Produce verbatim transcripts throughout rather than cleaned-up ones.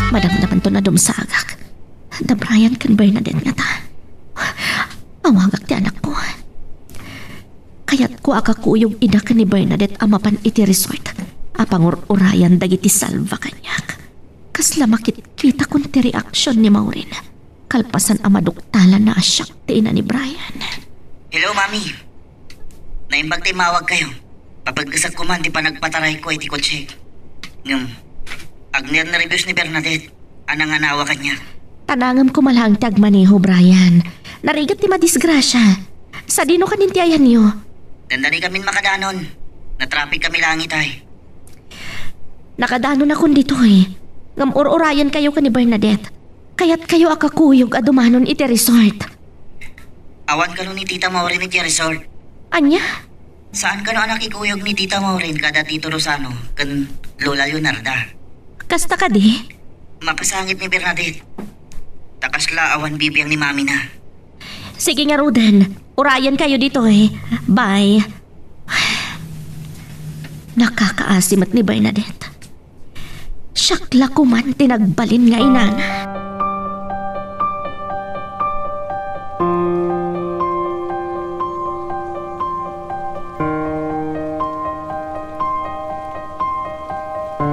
Madamdamanto a dumsagak. Da Brian ken Bernadette ngata. Awagak ti anakko. Kayatko a kakuyog ida ken ni Bernadette a mapan iti resort a pangur-urayan dagiti salva kaniak. Kasla makitkitakon ti reaksion ni Maureen kalpasan a maduktalanna a siak ti ina ni Brian. Hello, Mami. Naimbag ti immawagkayo. Papaggesek koma ti panagpatarayko iti kotse. Ngem, agnernerbios ni Bernadette a nanganawa kaniak. Tanangem koma laeng ti agmaneho, Brian. Narigat ti madisgrasia. Sadino kanin ti ayanyo? Dandanikamin makadanon. Natraffic kami laeng itay. Nakadanonakon ditoy. Ngem ur-urayenkayo ken ni Bernadette. Kayatkayo a kakuyog a dumanon iti resort. Awan kano ni Tita Maureen iti resort. Ania? Saan kano a nakikuyog ni Tita Maureen kada Tito Rosano ken Lola Leonarda? Kasta kadi? Makasangit ni Bernadette. Ta kasla awan bibiang ni Mami na. Sige ngaruden, urayenkayo ditoy. Bye. Nakakaasi met ni Bernadette. Siak la koman ti nagbalin nga inana.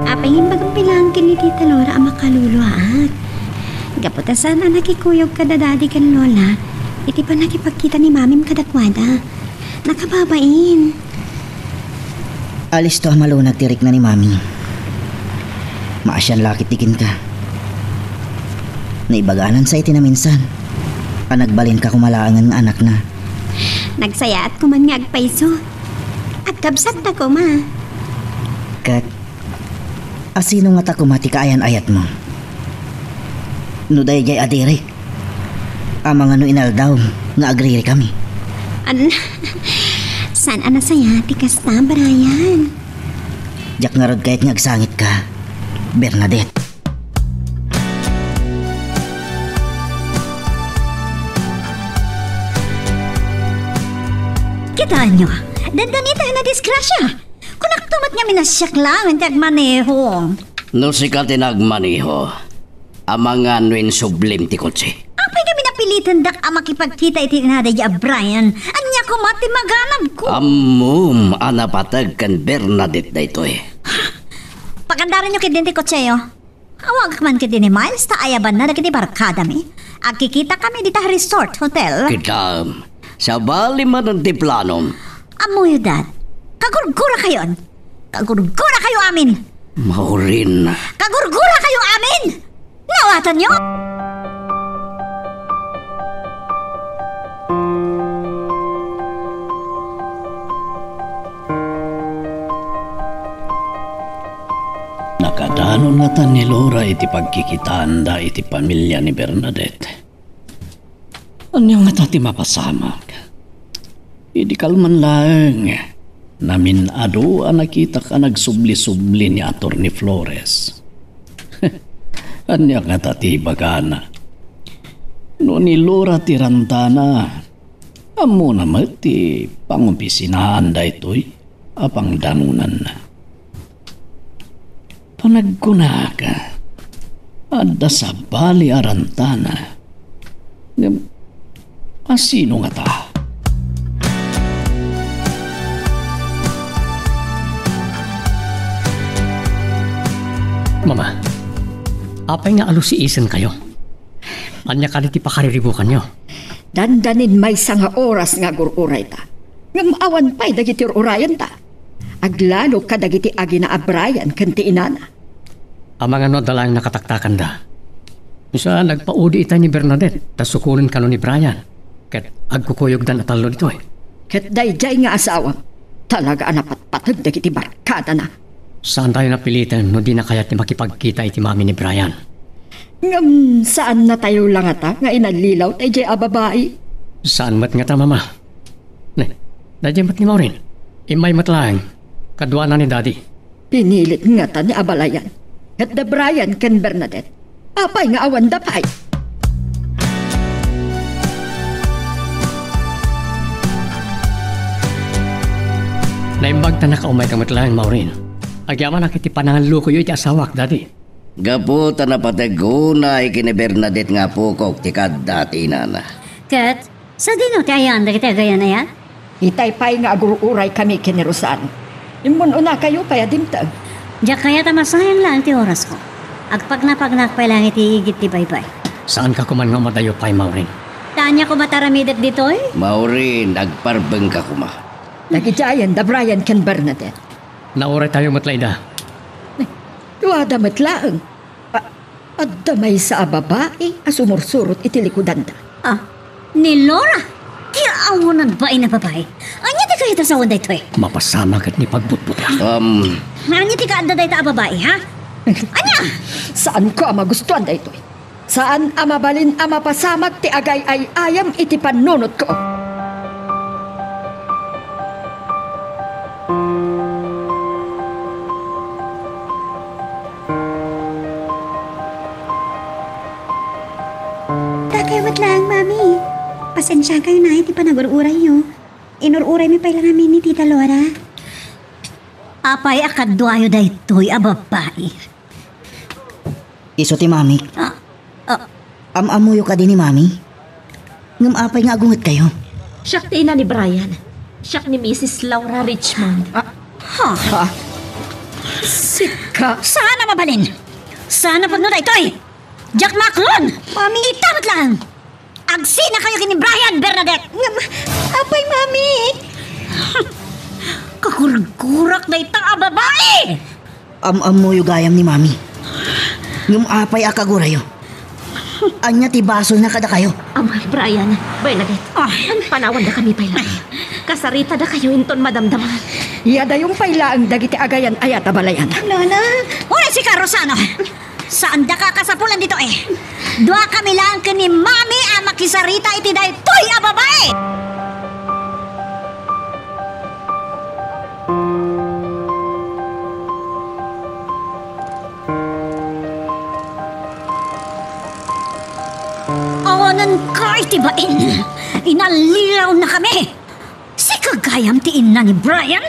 Apay nga imbagam pay laeng ken ni Tita Laura a makaluluaak? Gapu ta saan a nakikuyog kada Daddy ken Lola iti pannakipagkita ni Mamim kadakuada. Nakababain. Alisto a malunag ti rikna ni Mami. Maasian la ketdi kenka. Naibaganan sa iti naminsan a nagbalinka koma laengen nga anakna. Nagsayaat koman nga agpayso. Agkabsatta koma. Ket asino ngata koma ti kaayan-ayatmo? No daydiay a Derek, amangan no inaldaw nga agririkami. An-, saan a nasayaat ti kasta, Brian? Diak ngarud kayat nga agsangitka, Bernadette. Kitaenyo, dandanitayo a disgrasia. Kunakto met ngamin a siak laeng ti agmaneho. No sika ti nagmaneho, amangan no insublim ti kotse. Apay ngamin a napilitendak a makipagkita iti ina daydiay a Brian? Ania koma ti maganabko? Ammom a napateg ken Bernadette daytoy. Pagandaranyo ketdin ti kotseyo. Awagak man ketdi ni Miles ta ayabanna dagiti barkadami. Agkikitakami dita resort hotel. Kidam, sabali manen ti planom. Ammoyo, Dad. Kagurgurakayon. Kagurgurakayo amin. Maureen. Kagurgurakayo amin! Nawatanyo? Nakadanon ngata ni Laura iti pagkikitaanda iti pamilia ni Bernadette. Ania ngata ti mapasamak? Idi kalman laeng, namin-adu a nakitak a nagsubli-subli ni Attorney Flores. Ania ngata ti ibagana? No ni Laura ti rantana, ammona met ti pangopisinaan daytoy a pangdanonanna. Panagkunak, adda sabali a rantana. Ngem, asino ngata? Mama, apay nga alusiisenkayo? Ania kadi ti pakariribukanyo? Dandanin maysa nga oras nga agur-urayta. Ngem awan pay dagiti ur-urayenta. Aglalo kadagiti agina a Brian ken ti inana. Amangan no adda laeng nakataktakanda. Sa nagpaudi itay ni Bernadette, ta sukonen kano ni Brian. Ket agkukuyogdan a tallo ditoy. Ket daydiay nga asawam, talaga a napatpateg dagiti barkadana. Saantayo napiliten no dina kayat ti makipagkita iti mami ni Brian. Ngem saannatayo la ngata nga inallilaw daydiay a babai? Saan met ngata, Mama. Ne, daydiay met ni Maureen. Immay met laeng. Kaduana ni Daddy. Pinilit ngata ni abalayan. Ket da Brian ken Bernadette. Apay nga awanda pay? Naimbag ta nakaumayka met laeng, Maureen. Agyamanak iti panangallukoyo iti asawak, Daddy. Gapu ta napateg unay ken ni Bernadette nga apokok ti kaadda ti inana. Ket sadino ti ayaan dagiti agayan-ayat? Itay pay nga agur-uraykami ken ni Rosano. Immun-unakayo pay a dimteng. Diak kayat a masayang laeng ti orasko. Agpagnapagnak pay laeng iti igid ti baybay. Saanka koman nga umadayo pay, Maureen. Ta ania koma ti aramidek ditoy? Maureen, agparbengka koma. Dagidiayen da Brian ken Bernadette. Nauraytayo met la ida. Duada met laeng. A-, adda maysa a babai a sumursurot iti likudanda. Ah, ni Laura? Ti awanan bain a babai. Ania ti kayat a sawen daytoy? Mapasamak ket ni pagbutbutang. Um, Ania ti kaadda dayta a babai, ha? Ania? Saanko a magustuan daytoy. Saan a mabalin a mapasamak ti agay-ay-ayam iti pannunotko. Dakayo met laeng, Mami. Pasensiakayo na iti panagur-urayyo. Inur-uraymi pay la ngamin ni Tita Laura. Apay a kaduayo daytoy a babai? Isu ti Mami. Ah, ah. Am-ammoyo kadi ni Mami? Ngem apay nga agungetkayo? Siak ti ina ni Brian. Siak ni Missus Laura Richmond. Ah, ha? Ha? Sika? Saan a mabalin? Saan a pudno daytoy? Diak maaklon! Mami! Ita met laeng! Agsinakayo ken ni Brian, Bernadette! Ngem, apay, Mami? Kagurgurak dayta a babai! Am-ammoyo gayam ni Mami. Ngem apay a kagurayo? Ania ti basolna kadakayo? Amay, Brian, Bernadette, ah, panawandakami pay laeng. Kasaritadakayo inton madamdama. Iyadayon pay laeng dagiti agayan-ayat a balayan. Nana! Uray sika, Rosano! Saandaka a kasapulan ditoy. Duakami laeng ken ni Mami a makisarita iti daytoy a babai! Awanenka iti bain. Inallirawnakami. Sika gayam ti inna ni Brian?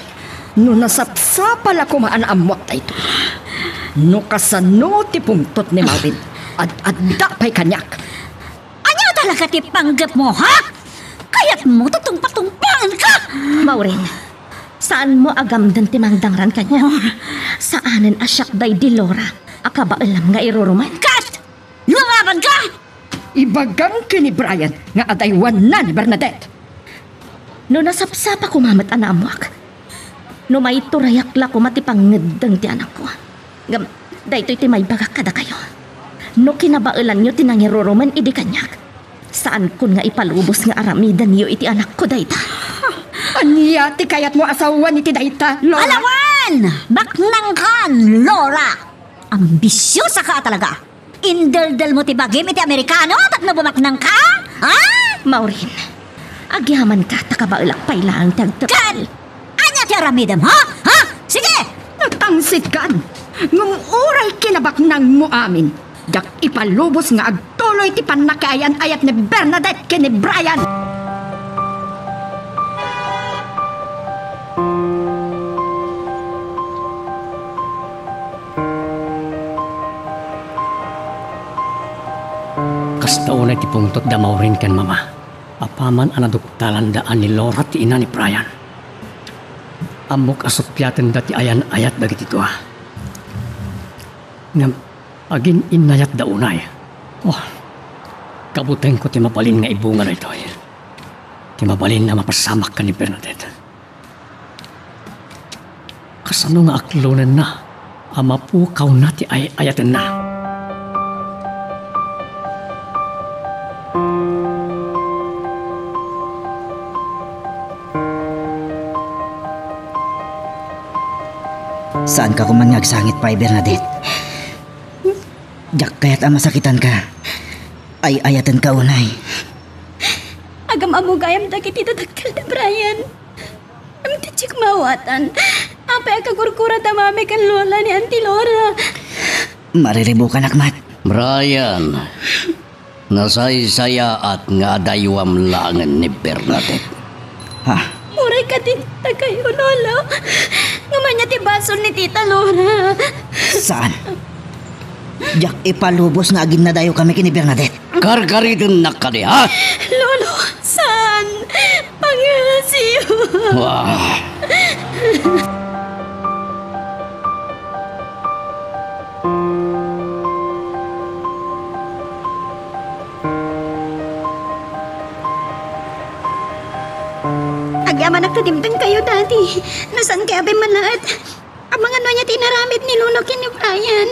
No nasapsapa la koma a naammoak daytoy. No kasano ti pungtot ni Maureen, ad-adda pay kaniak. Ania talaga ti panggepmo, ha? Kayatmo ti tungpatungpaenka? Maureen, saanmo a gamden ti mangdangran kaniak. Oh. Saanen a siak daydi Laura a kabaelam nga irurumen. Kat! Lumabanka! Ibagam ken ni Brian nga adaywanna ni Bernadette. No nasapsapa koma met a naammoak, no maiturayak la koma ti pangngeddeng ti anakko. Ngem daytoy ti maibagak kadakayo. No kinabaelanyo ti nangirurumen idi kaniak, saankon nga ipalubos nga aramidenyo iti anakko dayta. Ania ti kayatmo a sawen iti dayta, Laura? Alawan! Baknangkan, Laura! Ambisiosaka a talaga! Indeldelmo ti bagim iti Amerikano tapno bumaknangka? Ha? Maureen, agyamanka ta kabaelak pay laeng ti agtepel. Ket ania ti aramidem, ha? Ha? Sige! Natangsitkan! Ngem uray kinabaknangmo amin, diak ipalubos nga agtuloy ti pannakiayan-ayat ni Bernadette ken ni Brian! Kasta unay ti pungtotda Maureen ken Mama, apaman a naduktalanda a ni Laura ti ina ni Brian. Ammok a suppiatenda ti ayan-ayat dagiti dua. Ngem agin-innayatda unay. Oh, kabutengko ti mabalin nga ibunga daytoy. Ti mabalin a mapasamak ken ni Bernadette. Kasano nga aklonenna a mapukawna ti ay-ayatenna? Saanka koman nga agsangit pay, Bernadette. Diak kayat a masakitanka. Ay-ayatenka unay. Agam-ammo gayam dagiti dadakkel da Brian. Ngem ti diak maawatan, apay a kagurgura da Mami ken Lola ni Auntie Laura? Mariribukanak met. Brian, nasaysayaat nga adaywam laengen ni Bernadette. Ha? Uray kadinta kayo, Lolo. Ngem ania ti basol ni Tita Laura? Saan? Diak ipalubos nga aginnadayokami ken ni Bernadette. Karkaritennak kadi, ha? Lolo, saan? Pangasiyo. Wah. Agyamanak ta dimtengkayo, Daddy. No saan kayatay malaat? Amangan no ania ti inaramid ni Lolo ken ni Brian.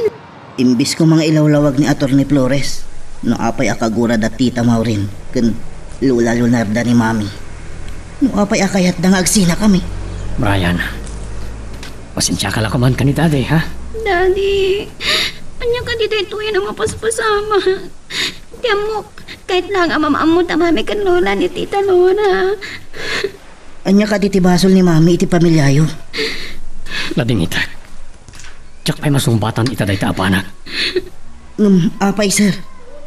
Imbes ko nga ilawlawag ni Attorney Flores, no apay a kagurada Tita Maureen ken Lola Leonarda ni Mami. No apay a kayatda nga agsinakami. Brian, pasensiaka la koman ken ni Daddy, ha? Daddy, ania kadi daytoy a mapaspasamak? Ti ammok, ket laeng a maammo ta Mami ken Lola ni Tita Lora. Ania kadi ti basol ni Mami iti pamiliayo? Ladingitek. Diak pay masungbatan ita dayta a banag. Ngem, apay, sir,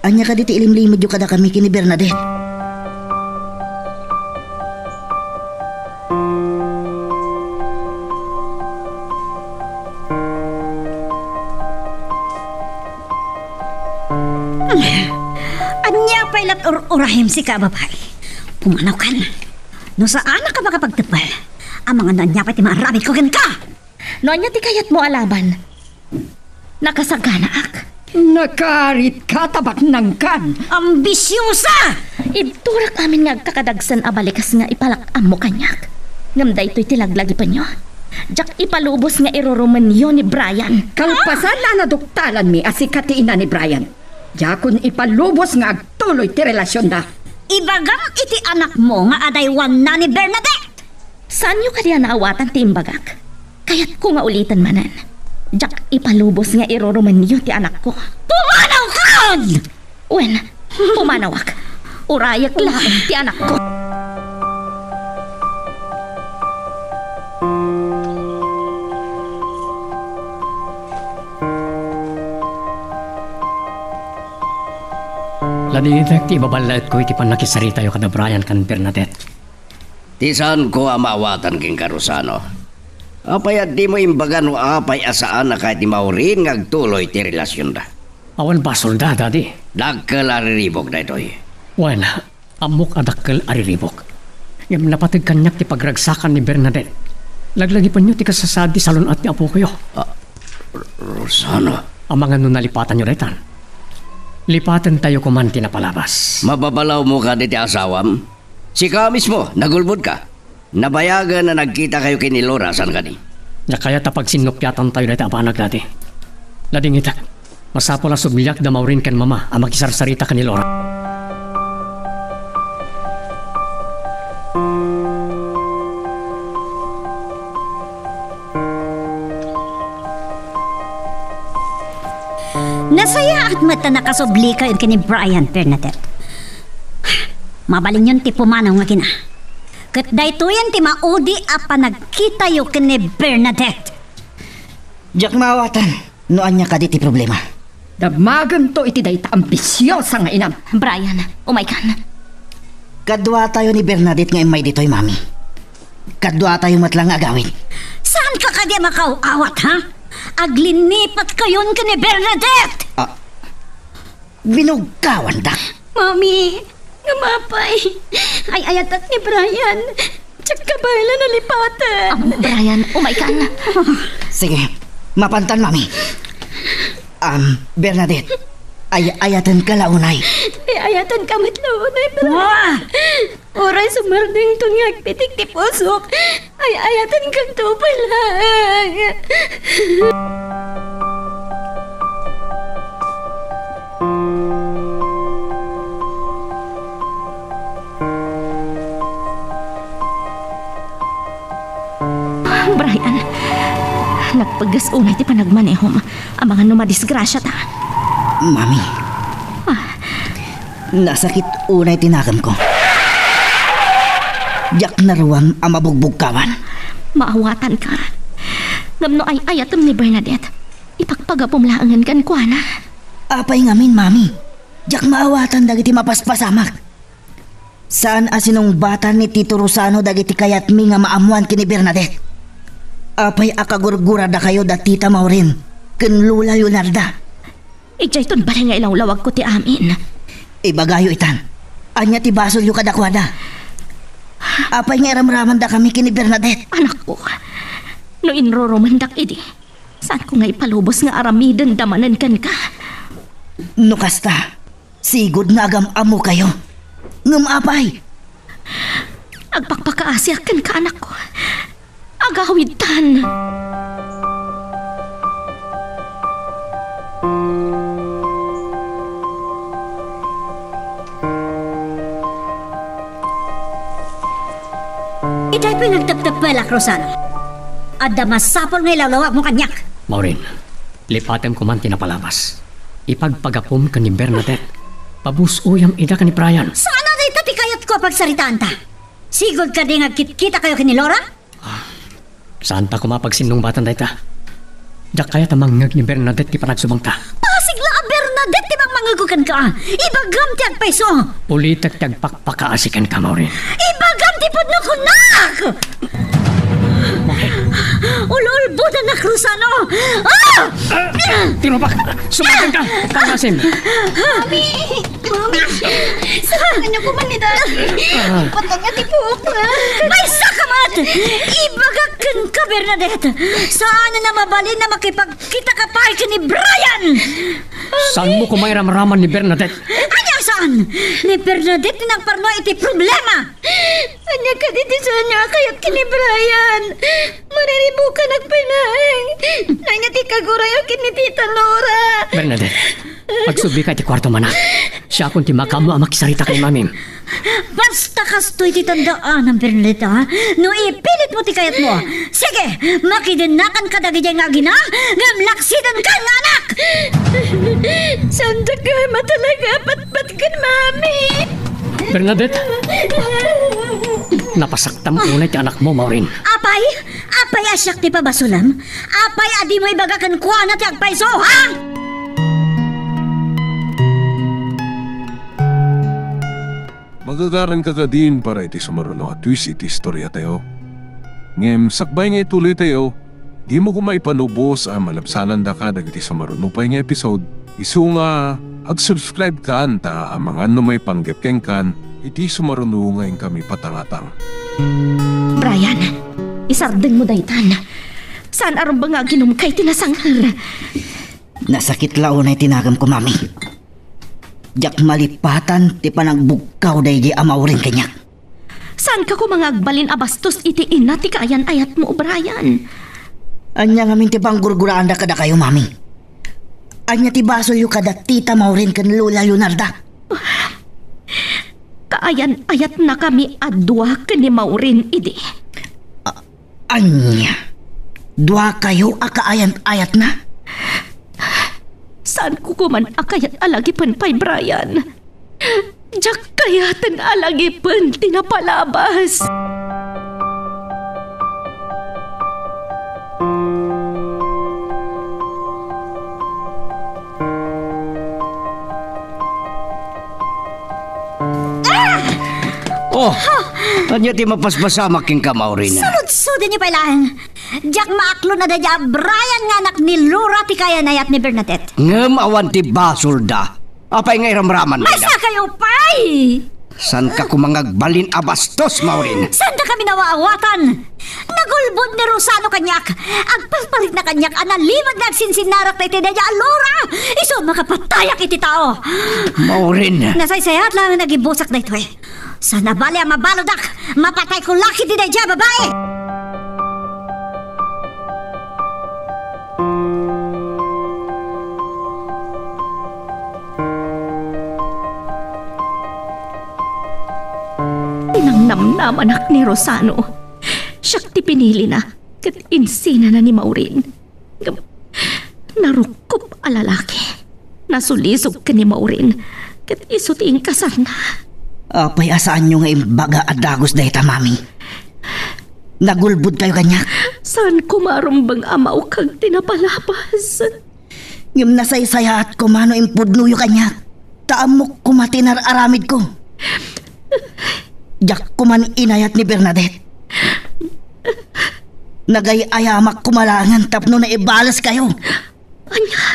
ania kadi ti ilimlimedyo kadakami ken ni Bernadette? Ania pay la ti ur-urayem, sika a babai? Pumanawkan. No saanak a makapagteppel, amangan no ania pay ti maaramidko kenka. No ania ti kayatmo a laban? Nakasaganaak. Nakaaritka ta baknangkan. Ambisiosa! Ibturak amin nga agkakadagsen a balikas nga ipalak-ammo kaniak. Ngem daytoy ti laglagipenyo. Diak ipalubos nga irurumenyo ni Brian. Kalpasan a naduktalanmi a sika ti ina ni Brian, diakon ipalubos nga agtuloy ti relasionda. Ibagam iti anakmo nga adaywanna ni Bernadette. Saanyo kadi a naawatan ti imbagak? Kayatko nga uliten manen. Diak ipalubos nga irurumenyo ti anakko. Pumanawkan! Wen, pumanawak. Urayek laeng ti anakko. Ladingitek ti ibaballaetko iti pannakisaritayo kada Brian ken Bernadette. Ti saanko a maawatan kenka, Rosano. Apay a dimo imbaga no apay a saan a kayat ni Maureen nga agtuloy ti relasionda? Awan basolda, Daddy. Dakkel a riribuk daytoy. Wen, ammok a dakkel a riribuk. Ngem napateg kaniak ti pagragsakan ni Bernadette. Laglagipenyo ti kasasaad ti salun-at ni apokoyo. Ah, R-, Rosano. Amangan no nalipatanyo daytan. Lipatentayo koman ti napalabas. Mababalawmo kadi ti asawam? Sika mismo, nagulbodka. Nabayagen a nagkitakayo ken ni Lora, saan kadi? Diak kayat a pagsinnupiatantayo dayta a banag, Daddy. Ladingitek, masapul a subliak da Maureen ken Mama a makisarsarita ken ni Lora. Nasayaat met ta nakasoblikayo ken ni Brian, Bernadette. Mabalinyon ti pumanaw nga kina. Ket daytoyen ti maudi a panagkitayo ken ni Bernadette. Diak maawatan no ania kadi ti problema. Damagento iti dayta ambisiosa nga inam. Brian, umaykan. Kaduatayo ni Bernadette nga immay ditoy, Mami. Kaduatayo met la nga agawid. Saanka kadi a makaaw-awat, ha? Aglinnipatkayon ken ni Bernadette! Ah, binugkawanda. Mami, nga mapay. Ay-ayatak ni Brian. Diak kabay la nalipaten. Am, Brian, umaykan. Sige, mapantan, Mami. Am, Bernadette, ay-ayatenka la unay. Ay-ayatenka met la unay, Brian. Wah! Uray sumardengton nga agpitik ti pusok, ay-ayatenkak pay laeng. Brian, nagpegas unay ti panagmanehom. Amangan no madisgrasiata. Mami. Ah. Nasakit unay ti nakemko. Diak naruam a mabugbugkawan. Maawatanka. Ngem no ay-ayatem ni Bernadette, ipagpagapom laengen kenkuana. Apay ngamin, Mami? Diak maawatan dagiti mapaspasamak. Saan a sinungbatan ni Tito Rosano dagiti kayatmi nga maammoan ken ni Bernadette. Apay a kagurguradakayo da Tita Maureen ken Lola Leonarda? Idiayton balay nga ilawlawagko ti amin. Ibagayo itan. Ania ti basolyo kadakuada? Apay nga iramramandakami ken ni Bernadette? Anakko, no inrurumendak idi, saanko nga ipalubos nga aramidenda manen kenka? No kasta, sigud nga agam-ammokayo. Ngem apay? Agpakpakaasiak kenka, anakko. Agawidtan. Idiay pay nagteptepelak, Rosana. Adda masapul nga ilawlawagmo kaniak. Maureen, lipatem koman ti napalabas. Ipagpagapum ken ni Bernadette. Pabus-oyam ida ken ni Brian. Saan a dayta ti kayatko a pagsaritaanta? Sigud kadi nga agkitkitakami ken ni Laura? Ah, saanta koma a pagsinnungbatan dayta. Diak kayat a mangngeg ni Bernadette ti panagsubangta. Pasig la a Bernadette ti mangmangegko kenka. Ibagam ti agpayso. Ulitek ti agpakpakaasi kenka, Maureen. Ibagam ti pudno kunak! Maureen. Ululbodanak, Rosano! Ah! Ah! Ti rubak! Sumaganka! Pangaasim! Mami! Mami! Saan ka niyo puman ni Daddy? Ah. Ipatay niya ti buhok na. Maysa ka met! Ibagak kenka, Bernadette! Saan na mabalin a makipagkita ka pay ken ni Brian! Saanmo koma iramraman ni Bernadette? Ania saan? Ni Bernadette ti nangparno iti problema! Ania kadi ti saanyo a kayat ken ni Brian? Mariribukanak pay laeng. Ania ti kaguray a ken ni Tita Laura? Bernadette, agsubbika iti kuartom, anak. Siakon ti makaammo a makisarita ken mamim. Basta kastoy ti tandaanam, Bernadette, a. No ipilitmo ti kayatmo, sige, makidennakan kadagidiay nga agina, ngem laksidenkan nga anak! Saandak a talaga a patpat ken mami. Bernadette! Napasaktam unay ti anakmo, Maureen. Apay? Apay a siak ti pabasolem? Apay a dimo ibaga kenkuana ti agpayso, ha? Magagaranka kadin para iti sumaruno a twist iti istoriatayo. Ngem sakbay nga ituloytayo, dimo koma ipalubos a malabsanandaka dagiti sumaruno pay nga episode, isu nga ag-subscribe kan ta amangan no maipanggep kenkan iti sumaruno nga inkami patangatang. Brian, isardengmo daytan. Saan a rumbeng nga aginumka iti nasanger. Nasakit la unay ti naganko, mami. Diak malipatan ti panagbugkaw daydi a Maureen kaniak. Saanka koma nga agbalin a bastos iti ina ti kaayan-ayatmo, Brian? Ania ngamin ti panggurguraanda kadakayo, mami? Ania ti basolyo kada Tita Maureen ken Lola Leonarda? Kaayan-ayatnakami a dua ken ni Maureen idi. A-, ania? Duakayo a kaayan-ayatna? Saanko koman a kayat a lagipen pay, Brian. Diak kayaten a lagipen ti napalabas. Oh, ania ti mapaspasamak kenka, Maureen? Saludsodenyo pay laeng. Diak maaklon a daydi a Brian nga anak ni Laura ti kaayan-ayat ni Bernadette. Ngem awan ti basolda. Apay nga iramraman? Maysa kayo pay! Saanka koma nga agbalin a bastos, Maureen? Saandakami nawaawatan? Nagulbod ni Rosano kaniak. Agpalparitna kaniak a nalimed nga agsinsinnarak daytoy daydi a Laura. Isu makapatayak iti tao. Maureen. Nasaysayaat laeng nga nagibusak daytoy. Saan a bali a mabaludak, mapatayko la ket daydiay a babai! Ti nangnamnamanak ni Rosano. Siak ti pinilina ket insinana ni Maureen. Ngem narukkop a lalaki. Nasulisog ken ni Maureen, ket isu ti inkasarna. Apay a saanyo nga imbaga a dagus dayta, Mami? Nagulbodkayo kaniak? Saan koma a rumbeng a maukag ti napalabas. Ngem nasaysayaat koma no impudnoyo kaniak. Ta ammok koma ti inar-aramidko. Diak koma inayat ni Bernadette. Nagay-ayamak koma laengen tapno naibaleskayo. Ania?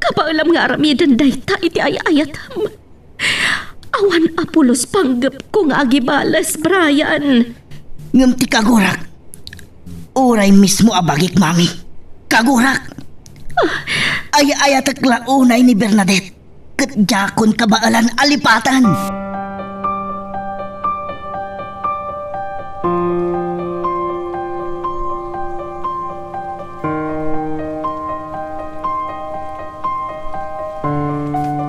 Kaba-, Alam nga aramiden dayta iti ay-ayatem. Awan a pulos panggepko nga agibales, Brian. Ngem ti kagurak, uray mismo a bagik, Mami. Kagurak! Ay-ayatek la unay ni Bernadette, ket diakon kabaelan a lipatan.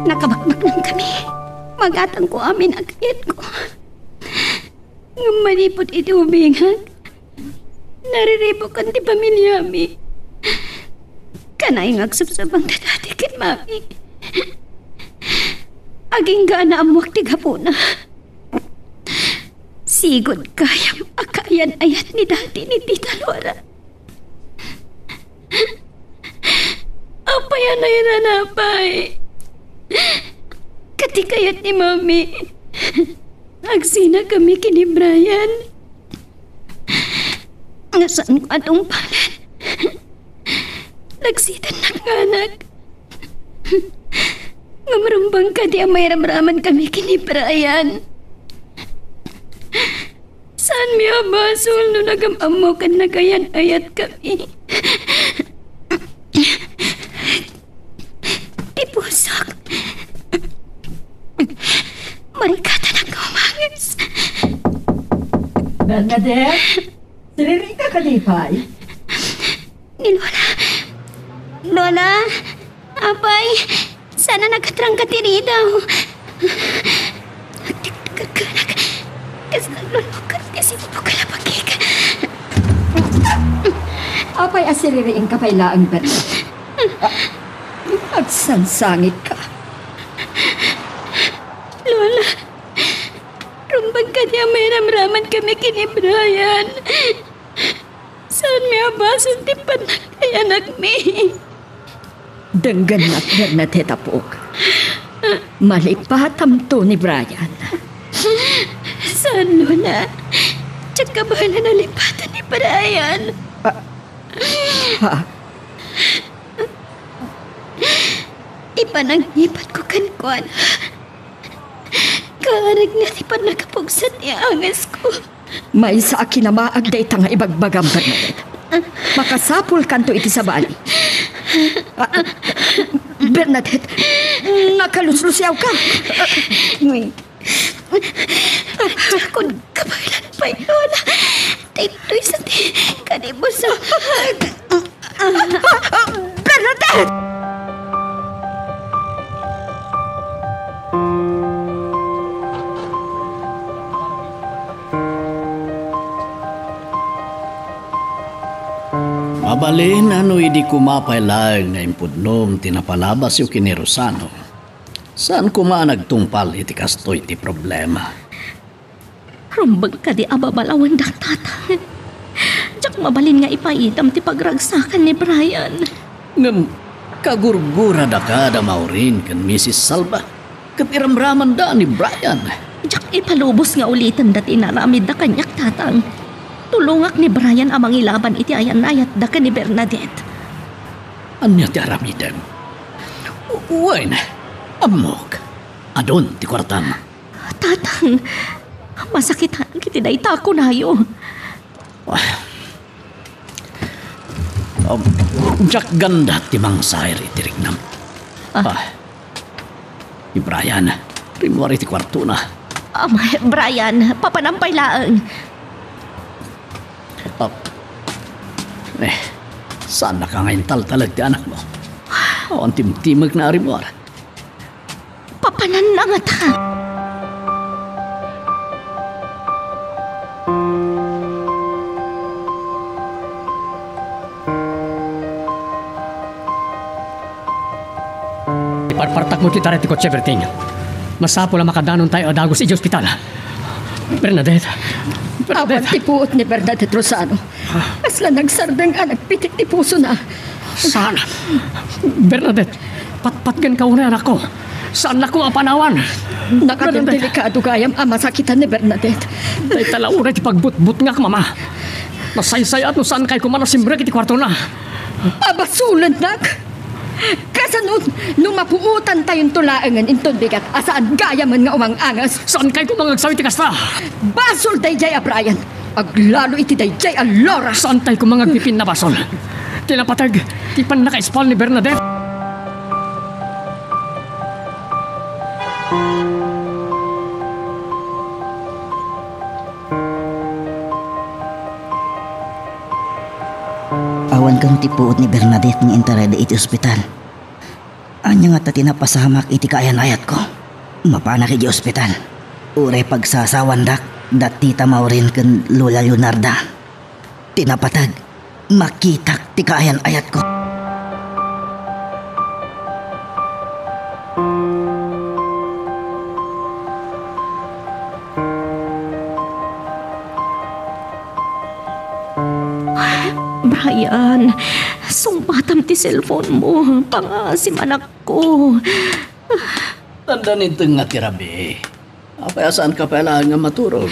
Nakabakbaknangkami. Magatangko amin a kayatko. Ngem manipud iti ubingak, nariribukan ti pamiliami. Kanay nga agsubsubang dayta ken Mami. Agingga a naammoak ti gapuna. Sigud gayam a kaayan-ayat ni Daddy ni Tita Lora. Apay a nairana pay? Ket ti kayat ni Mami, agsinakami ken ni Brian. Nga saanko a tungpalen. Nagsitannak nga anak. Ngem rumbeng kadi a mairamramankami ken ni Brian. Saanmi a basol no nagam-ammo ken nagayan-ayatkami. Ti pusok. Marikatanak nga umangis. Bernadette, siriring ka kadi pay? Ni Lola. Lola, apay, saan a nagatrangka ti ridaw. Agtiktikkanak. Kas naglulukat ti simbuk a labagik. Apay a siririingka pay laeng, Bernadette? Agsangsangit ka. Lola, rumbeng kadi a mairamramankami ken ni Brian. Saanmi a basol ti pannakayanakmi. Denggennak, Bernadette, apok. Malipatamto ni Brian. Saan, Lola? Diak kabaelan a lipatan ni Brian. Ah, ha? Ti panangipatko kenkuana, kaarigna ti pannakapugsat ti angesko. Maysa a kinamaag dayta nga ibagbagam, Bernadette. Makasapulkanto iti sabali. Ah, Bernadette, nakaluslusiawka. Diakon kabaelan pay, Lola. Daytoy sa ti kadi mo sa Bernadette! Mabalin a no idi koma pay laeng nga impudnom ti napalabasyo ken ni Rosano, saan koma a nagtungpal iti kastoy ti problema. Rumbeng kadi a babalawendak, Tatang. Diak mabalin nga ipaidam ti pagragsakan ni Brian. Ngem kagurguradaka da Maureen ken Misis Salva, ket iramramanda ni Brian. Diak ipalubos nga uliten dayta inaramidda kaniak, Tatang. Tulongak ni Brian a mangilaban iti ayan-ayatda ken ni Bernadette. Ania ti aramidem? Wen, ammok. Adun ti kuartam. Tatang, masakitanak iti dayta a kunayo. Ah. Um, diak ganda ti mangsair iti riknam. Ah. Ah. Ni Brian, rimmuar iti kuartona. Um, Brian, papanam pay laeng. Ah. Eh, saannaka nga intaltalek ti anakmo. Awan timtimekna a rimmuar. Papananna ngata. Iparpartakmo ti taray ti kotse, Berting. Masapul a makadanontayo a dagus idiay ospital. Bernadette. Awan Bernadette. Ti puot ni Bernadette Rosano. Kasla nagsardeng a nagpitik ti pusona. Saan? Bernadette, patpatgenka unay, anakko. Saannak a panawan. Nakadin Bernadette. Delikado gayam a masakitan ni Bernadette. Dayta la unay ti pagbutbutngak, Mama. Nasaysayaat no saankay koma a simrek iti kuartona. Pabasolennak? Kas No, no mapuotantayonto laengen inton bigat a saan gayamen nga umang-anges. Saankay koma nga agsaw iti kasta? Basol daydiay a Brian. Aglalo iti daydiay a Laura. Saantay koma nga agpipinnabasol. Ti napateg, ti pannakaispal ni Bernadette. Awan kano ti puot ni Bernadette nga intarayda iti ospital. Ania ngata ti napasamak iti kaayan-ayatko? Mapanak idiay ospital. Uray pagsasawandak da Tita Maureen ken Lola Leonarda. Ti napateg, makitak ti kaayan-ayatko. Brian, sungbatam ti cellphone mo. Pangaasim, anakko. Dandanin nga ti rabii. Apay a saanka pay laeng nga maturog?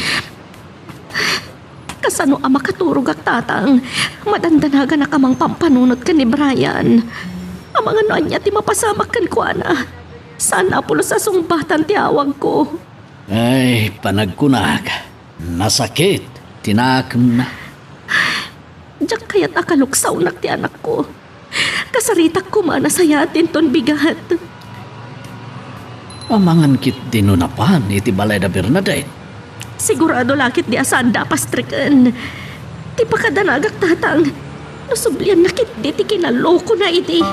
Kasano a makaturogak, Tatang? Madandanaganak a mangpampanunot ken ni Brian. Amangan no ania ti mapasamak kenkuana. Saan a pulos a sungbatan ti awagko. Ay, panagkunak, nasakit ti nakemna. Diak kayat a kaluksawnak ti anakko. Kasaritak koma a nasayaat inton bigat. Amangan ketdi no napan iti balay da Bernadette. Sigurado la ketdi a saanda a pastreken. Ti pakadanagak, Tatang, no sublianna ketdi ti kinalokona idi.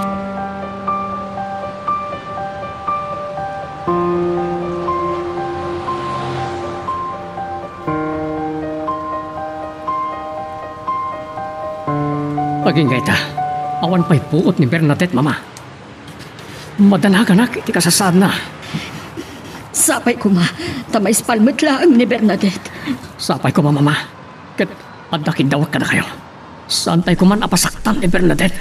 Agingga ita, awan pay puot ni Bernadette, Mama. Madanaganak iti kasasaadna. Sapay koma, ta maispal met laeng ni Bernadette. Sapay koma, Mama. Ket adda kiddawek kadakayo. Saantay koman a pasaktan ni Bernadette.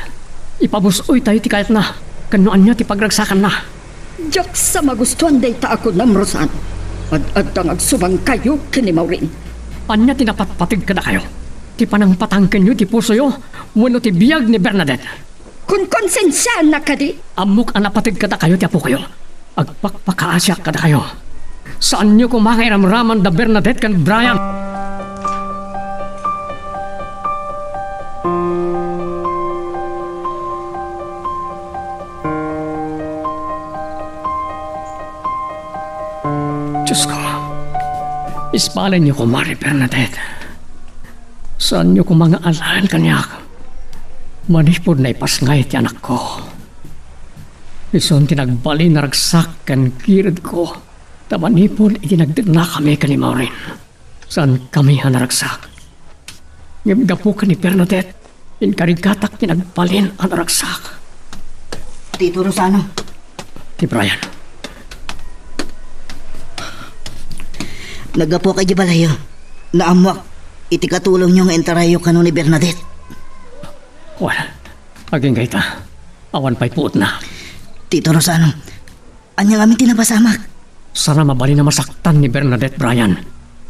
Ipabus-oytayo ti kayatna, ken no ania ti pagragsakanna. Diak sa magustuan dayta a kunam, Rosan. Ad-adda nga agsubangkayo ken ni Maureen. Ania ti napatpateg kadakayo? Ti panangpatangkenyo ti pusoyo wenno ti biag ni Bernadette? Kunkonsensianak kadi? Ammok a napateg kadakayo ti apokayo. Agpakpakaasiak kadakayo. Saanyo koma nga iramraman da Bernadette ken Brian. Diosko, ispalenyo koma ni Bernadette. Saanyo koma nga alaen kaniak. Manipud naipasngay ti anakko. Isun ti nagbalin a ragsak ken giredko, ta manipud iti nagdennakami ken ni Maureen, saankami a naragsak. Ngem gapu ken ni Bernadette, inkarigatak ti nagbalin a naragsak. Tito Rosano. Ti Brian. Naggapuak idiay balayyo. Naammoak iti katulongyo nga intarayyo kano ni Bernadette. Wen, agingga ita. Awan pay puotna. Tito Rosano, ania ngamin ti napasamak? Saan a mabalin a masaktan ni Bernadette, Brian.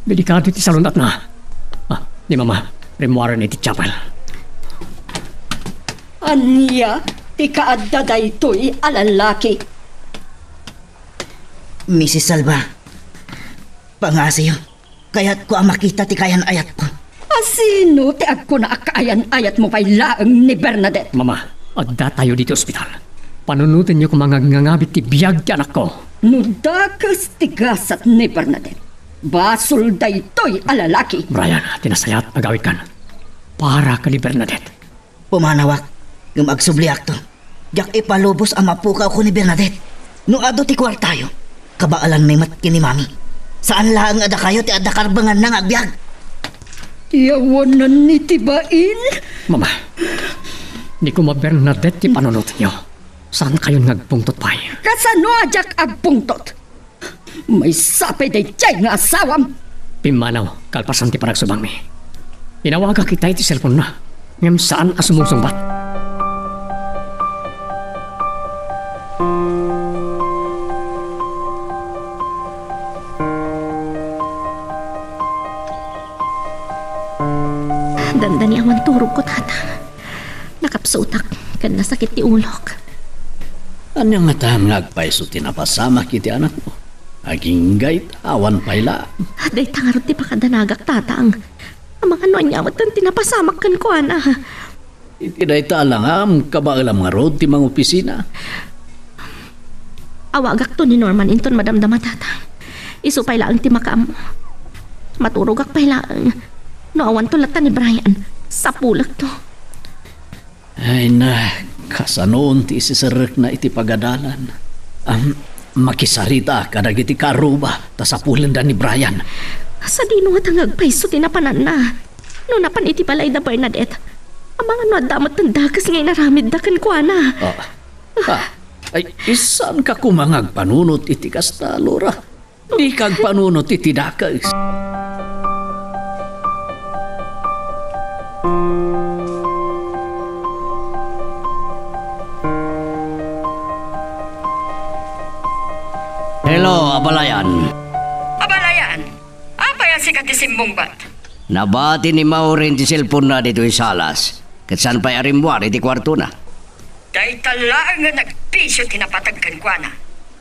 Delikado ti salun-atna. Ah, ni Mama, rimmuaren iti chapel. Ania ti kaadda daytoy a lalaki? Missus Salva, pangngaasim. Kayatko a makita ti kaayan-ayatko. A sino ti agkuna a kaayan-ayatmo pay laeng ni Bernadette? Mama, addatayo ditoy ospital. Panunotenyo koma nga agngangamit ti biag ti anakko. No dakes ti gasat ni Bernadette, basol daytoy a lalaki. Brian, ti nasayaat, agawidkan. Para ken ni Bernadette. Pumanawak, ngem agsubliakto. Diak ipalubos a mapukawko ni Bernadette. No adu ti kuartayo, kabaelanmi met ken ni Mami. Saan laeng a dakayo ti adda karbenganna nga agbiag. Ti awanan iti bain. Mama, ni koma Bernadette ti panunotenyo. Saankayon nga agpungtot pay. Kasano a diak agpungtot? Maysa pay daydiay nga asawam! Pimmanaw, kalpasan ti panagsubangmi. Inawagak ita iti cellphone-na, ngem saan a sumungsungbat. Dandani awan turogko, Tatang. Nakapsutak, ken nasakit ti ulok. Ania ngata nga agpayso ti napasamak iti anakmo? Agingga ita, awan pay laeng. Dayta ngarud ti pakadanagak, Tatang. Amangan no ania met ti napasamak kenkuana. Iti dayta a langam, kabaelam ngarud ti mangopisina. Awagakto ni Norman inton madamdama, Tatang. Isu pay laeng ti makaammo. Maturogak pay laeng. No awanto latta ni Brian, sapulekto. Ay na, kasanoon ti isiserrekna iti pagadalan? Am, makisarita kadagiti kaarruba, ta sapulenda ni Brian. Sadino ngata nga agpayso ti napananna? No napan iti balay da Bernadette, amangan no adda met ti dakes nga inaramidda kenkuana. Ah. Ah. Ay, saanka koma nga agpanunot iti kasta, Laura. Dika agpanunot iti dakes. Hello, abalayan. Abalayan? Apay a sika ti simmungbat? Nabati ni Maureen ti cellphone-na ditoy salas, ket saan pay a rimmuar iti kuartona. Dayta laeng nga nagbisio ti napateg kenkuana,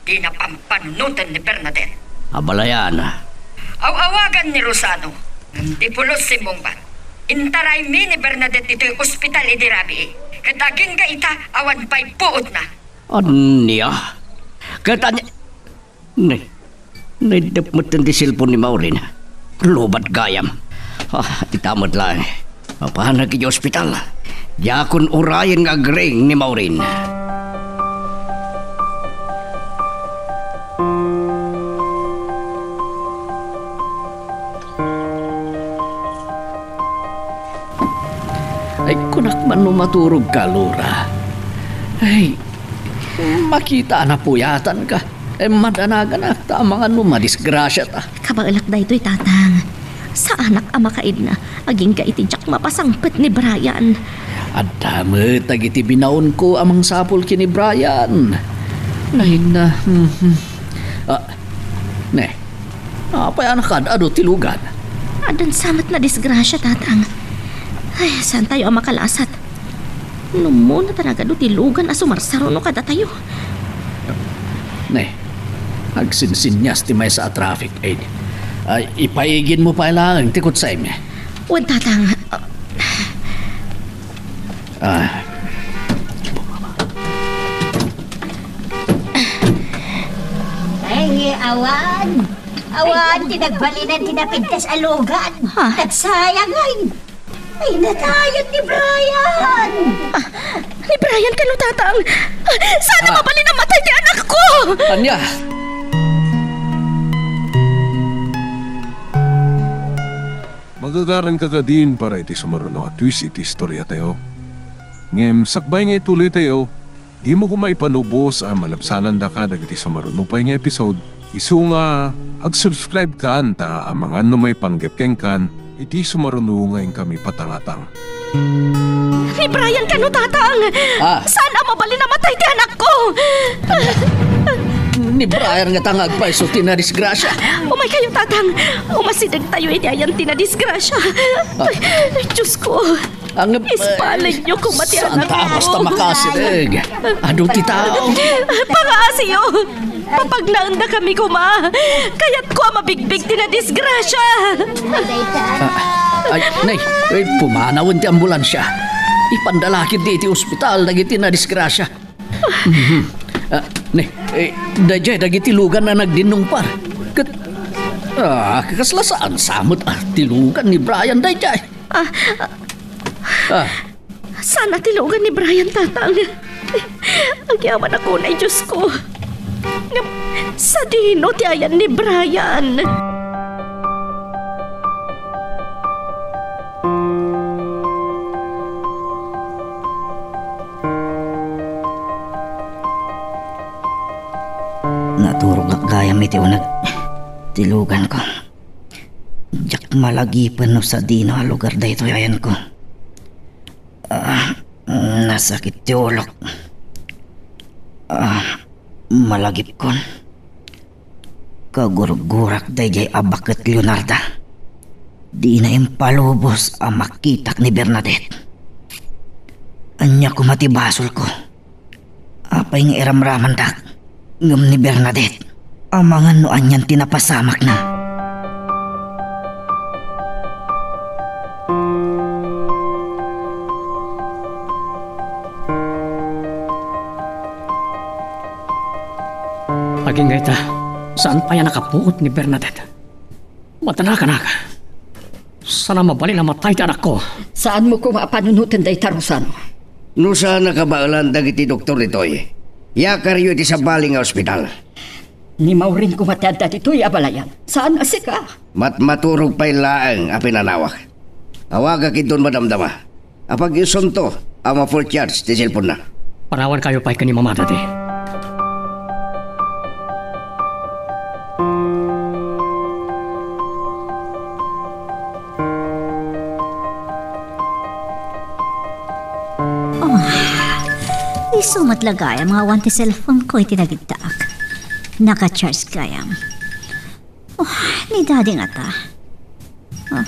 ti napampanunot ni Bernadette. Abalayan. Aw-awagan ni Rosano, ngem di pulos simmungbat. Intaraymi ni Bernadette itoy ospital idi rabii, ket agingga ita awan pay puotna. Ania? Ket ania? Ne, naiddep metten ti cellphone ni Maureen. Lubat gayam. Ah, ita met laeng. Mapanak iti ospital. Diakon urayen nga agring ni Maureen. Ay, kunak man no maturogka, Laura. Ay, makita a napuyatanka. Ay, madanaganak ta amangan no madisgrasiata. Kabaelak daytoy, Tatang. Saanak a makaidna, agingga iti diak mapasangpet ni Brian. Adda met dagiti binaonko a mangsapul ken ni Brian. Ay na, mhm. Ah, ne, apay a nakaad-adu ti lugan? Addan sa met nadisgrasia, Tatang. Ay, saantayo a makalasat. No umuna ta nagadu ti lugan a sumarsaruno kadatayo. Ne, agsinsinnias ti maysa a traffic aid. Ay, ipaiginmo pay laeng ti kutsem. Wen, Tatang. Ah. Ay, awan. Awan ti nagbalinan ti napintas a lugan. Ha? Nagsayang, ay. Ay, natayan ni Brian! Ah, ni Brian kano, Tatang? Ah, saan a mabalin a matay ti anakko? Ania? Magagaranka kadin para iti sumaruno a twist iti istoriatayo. Ngem sakbay nga ituloytayo, dimo koma ipanubos a malabsanandaka dagiti sumaruno pay nga episode, isu nga ag-subscribe kan ta amangan no maipanggep kenkan iti sumaruno nga inkami patangatang. Ni Brian kano, Tatang? Ah. Saan a mabalin a matay ti anakko? Ni Brian ngata nga agpayso ti nadisgrasia. Umaykayo, Tatang. Umasidegtayo iti ayan ti nadisgrasia. Ah. Diosko. Ang, ispalenyo koma ti anakko. Saan ta a basta makasideg? Adu ti tao. Pangaasiyo! Papagnaendakami koma! Kayatko a mabigbig ti nadisgrasia! Ah, ay, nay, ay, pumanawen ti ambulansia. Ipanda la ketdi iti ospital dagiti nadisgrasia. Mhm. Ah, ne, eh, daydiay dagiti lugan a nagdinnungpar. Ket, ah, kasla saan sa met, ah, ti lugan ni Brian daydiay. Ah, ah. Ah. Saan a ti lugan ni Brian, Tatang? Agyamanak unay, Diosko. Ngem, sadino ti ayan ni Brian? Naturogak gayam iti uneg ti luganko. Diak malagipen no sadino a lugar daytoy ayanko. Ah, nasakit ti ulok. Ah, malagipkon. Kagurgurak daydiay a baket Leonarda. Dina impalubos a makitak ni Bernadette. Ania koma ti basolko? Apo pay nga iramramandak. Ngem ni Bernadette, amangan no anian ti napasamakna. Agingga ita, saan pay a nakapuot ni Bernadette? Madanagan, anak. Saan a mabalin a matay ti anakko. Saanmo koma a panunoten dayta, Rosano. No saan a kabaelan dagiti doktor ditoy, iyakaryo iti sabali nga ospital. Ni Maureen koma ti adda ditoy a balayan. Saan a sika. Matmaturog pay laeng a pinanawak. Awagak inton madamdama. Apag-isunto a ma-full charge ti cellphone-na. Panawankayo pay ken ni Mama, Daddy. Oh, isu met la gayam nga awan ti cellphone-ko iti nagiddaak. Naka-charge gayam. Oh, ni Daddy ngata. Oh.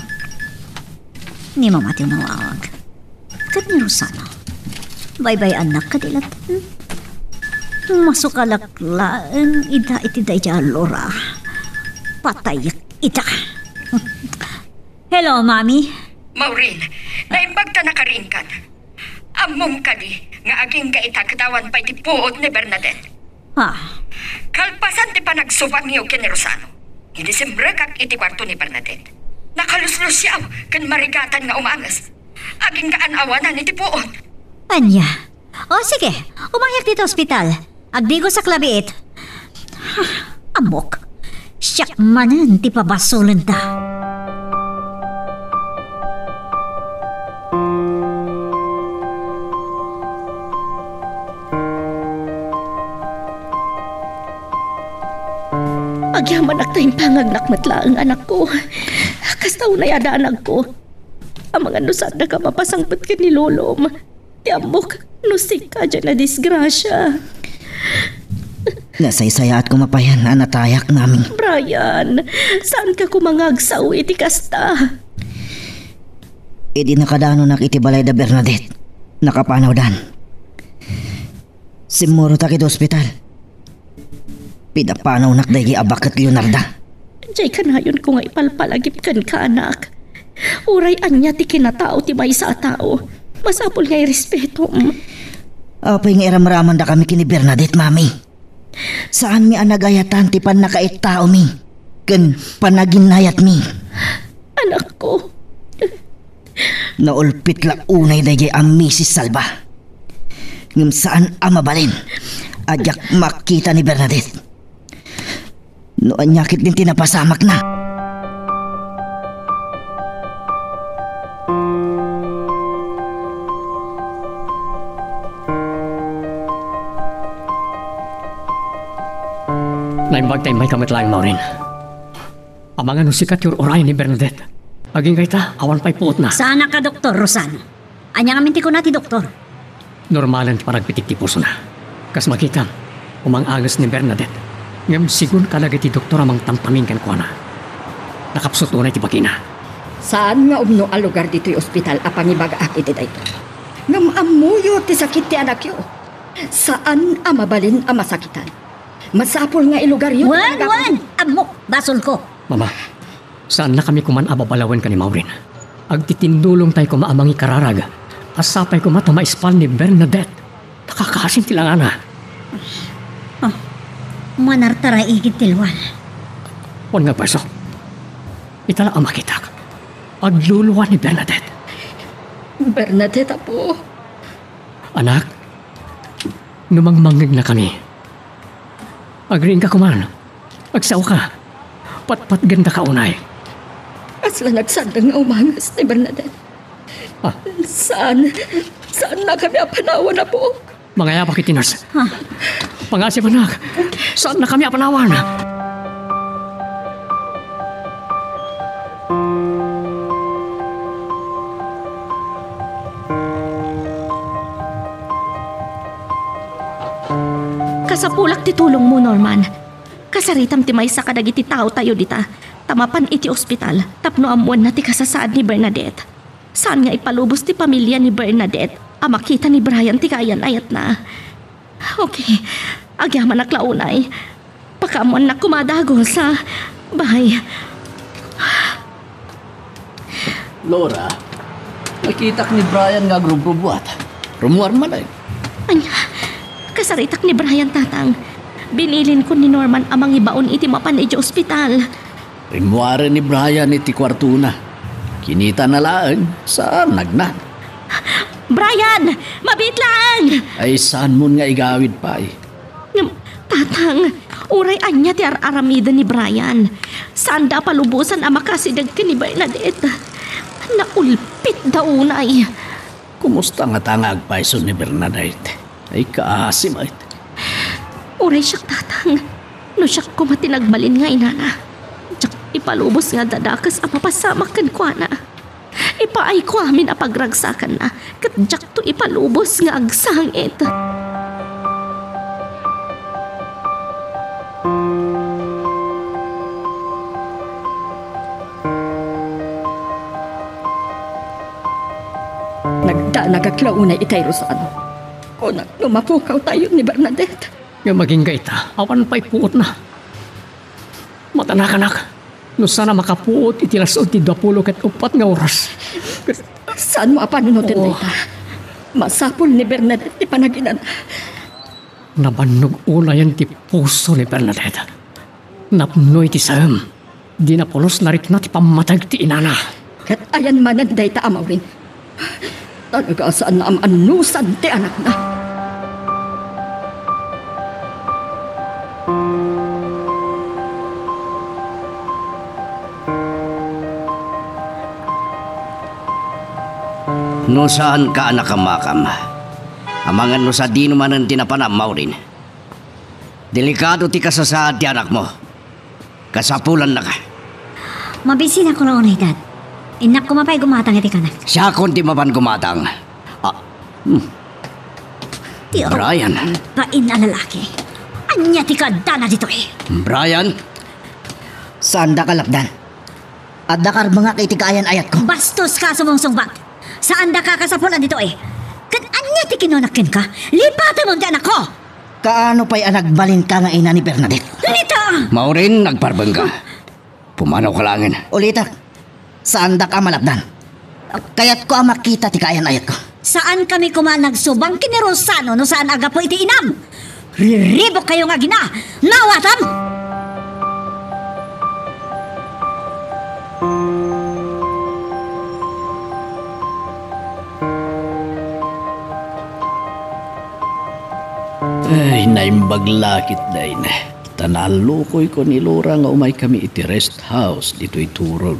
Ni Mama ti umawag. Ket ni Rosano. Baybay-annak kadi latta. Masukalak laeng ida iti daydiay a lora. Patayek ida. Hello, Mami. Maureen, naimbag ta nakariingkan. Ammom kadi nga agingga ita ket awan pay ti puot ni Bernadette. Ha? Kalpasan ti panagsubangyo ken ni Rosano, idi simrekak iti kuarto ni Bernadette, nakaluslusiaw ken marigatan nga umanges. Agingga an-awanan iti puot. Ania? O sige, umayak dita ospital. Agdigosak labiit. Ammok. Siak manen ti pabasolenta. Agyamanak ta impangagnak met laeng, anakko. Kasta unay a danagko. Amangan no saandaka mapasangpet ken ni lolom. Ti ammok no sika diay nadisgrasia. Nasaysayaat koma payen a natayak, Mami. Brian, saanka koma nga agsao iti kasta? Idi nakadanonak iti balay da Bernadette, nakapanawdan. Simmurotak iti ospital. Pinapanawnak daydi a baket Leonarda. Diay kanayonko nga ipalpalagip kenka, anak. Uray ania ti kinatao ti maysa a tao, masapul nga irespetom. Apay nga iramramandakami ken ni Bernadette, Mami? Saanmi a nagayatan ti pannakaittaomi ken panaginayatmi. Anakko. Naulpit la unay daydiay a Misis Salva. Ngem saan a mabalin a diak makita ni Bernadette. No ania ketdin ti napasamakna? Naimbag ta immayka met laeng, Maureen. Amangan no sika ti ur-urayen ni Bernadette. Agingga ita, awan pay puotna. Saanka, Doktor Rosano. Ania ngamin ti kuna ti doktor? Normalen ti panagpitik ti pusona. Kas makitam, umang-anges ni Bernadette. Ngem sigun kadagiti doktor a mangtamtamin kenkuana, nakapsut unay ti bagina. Saan nga umno a lugar ditoy ospital a pangibagaak iti daytoy. Ngem ammoyo ti sakit ti anakyo. Saan a mabalin a masakitan. Masapul nga ilugaryo ti Wen, panagakam- wen! Ammok, basolko. Mama, saannakami koman a babalawen ken ni Maureen. Agtitindulongtay koma a mangikararag a sapay koma ta maispal ni Bernadette. Nakakaasim ti langana. Ah, manartaraigid ti luan. Wen nga, baso. Ita la a makitak. Agluluan ni Bernadette. Bernadette, apo. Anak, no mangmangngegnakami, agriingka koman. Agsaoka. Patpatgendaka unay. Kasla nagsandeng nga umanges ni Bernadette. Ah. Saan, saannakami a panawan, apo. Mangayabak iti nurse. Ha? Pangasim, anak. Saannakami a panawan. Kasapulak ti tulongmo, Norman. Kasaritam ti maysa kadagiti taotayo dita, ta mapan iti ospital tapno ammoenna ti kasasaad ni Bernadette. Saan nga ipalubos ti pamilia ni Bernadette a makita ni Brian ti kayan-ayatna. Okay. Agyamanak la unay. Pakaammoannak koma a dagus, ha? Bye. Laura, nakitak ni Brian nga agrubrubuat. Rummuar manen. Ania? Kasaritak ni Brian, Tatang. Binilinkon ni Norman a mangibaon iti mapan idiay ospital. Rimmuaren ni Brian iti kuartona. Kinitana laeng, saan nagnan. Brian! Mabiit laeng! Ay, saanmon nga igawid pay? Ngem, Tatang, uray ania ti ar-aramiden ni Brian, saanda a palubosan a makasideg ken ni Bernadette. Naulpitda unay. Kumusta ngata nga agpayso ni Bernadette? Ay, kaasi met. Uray siak, Tatang. No siak koma ti nagbalin nga inana, diak ipalubos nga adda dakes a mapasamak kenkuana. Ipaayko amin a pagragsakanna, ket diakto ipalubos nga agsangit. Nagdanagak la unay itay Rosano. Kunak no mapukawtayo ni Bernadette. Ngem agingga ita, awan pay puotna. Matanakanak, no saan a makapuot iti las-ud ti duapulo ket uppat nga oras. Saanmo a panunoten dayta? Masapul ni Bernadette ti panaginana. Nabannog unayen ti puso ni Bernadette. Napno iti saem. Di napulos narikna ti pammateg ti inana. Ket ayan manen dayta a Maureen. Talaga a saan a maannusan ti anakna. No saanka a nakamakam, amangan no sadino manen ti napanam, Maureen. Delikado ti kasasaad ti anakmo. Kasapulannaka. Mabisinako la unay, Dad. Innak koma pay gumatang iti kanak. Siakon ti mapan gumatang. Ah, hmm. Ti Brian. Bain a lalaki. Ania ti kaaddana ditoy? Brian? Saandak a lapdan. Adda karbengak iti kaayan-ayatko. Bastoska a sumungsungbat. Saandaka a kasapulan ditoy. Ket ania ti kinunak kenka? Lipatemon ti anakko! Kaano pay a nagbalinka nga ina ni Bernadette? Rita! Maureen, nagparbengka. Pumanawka laengen. Ulitek, saandak a malapdan. Kayatko a makita ti kaayan-ayatko. Saankami koma a nagsubang ken ni Rosano no saan a gapu iti inam. Riribukkayo nga agina! Naawatam! Ay, naimbag la ketdin. Ta naallukoyko ni Laura nga umaykami iti rest house ditoy Turog.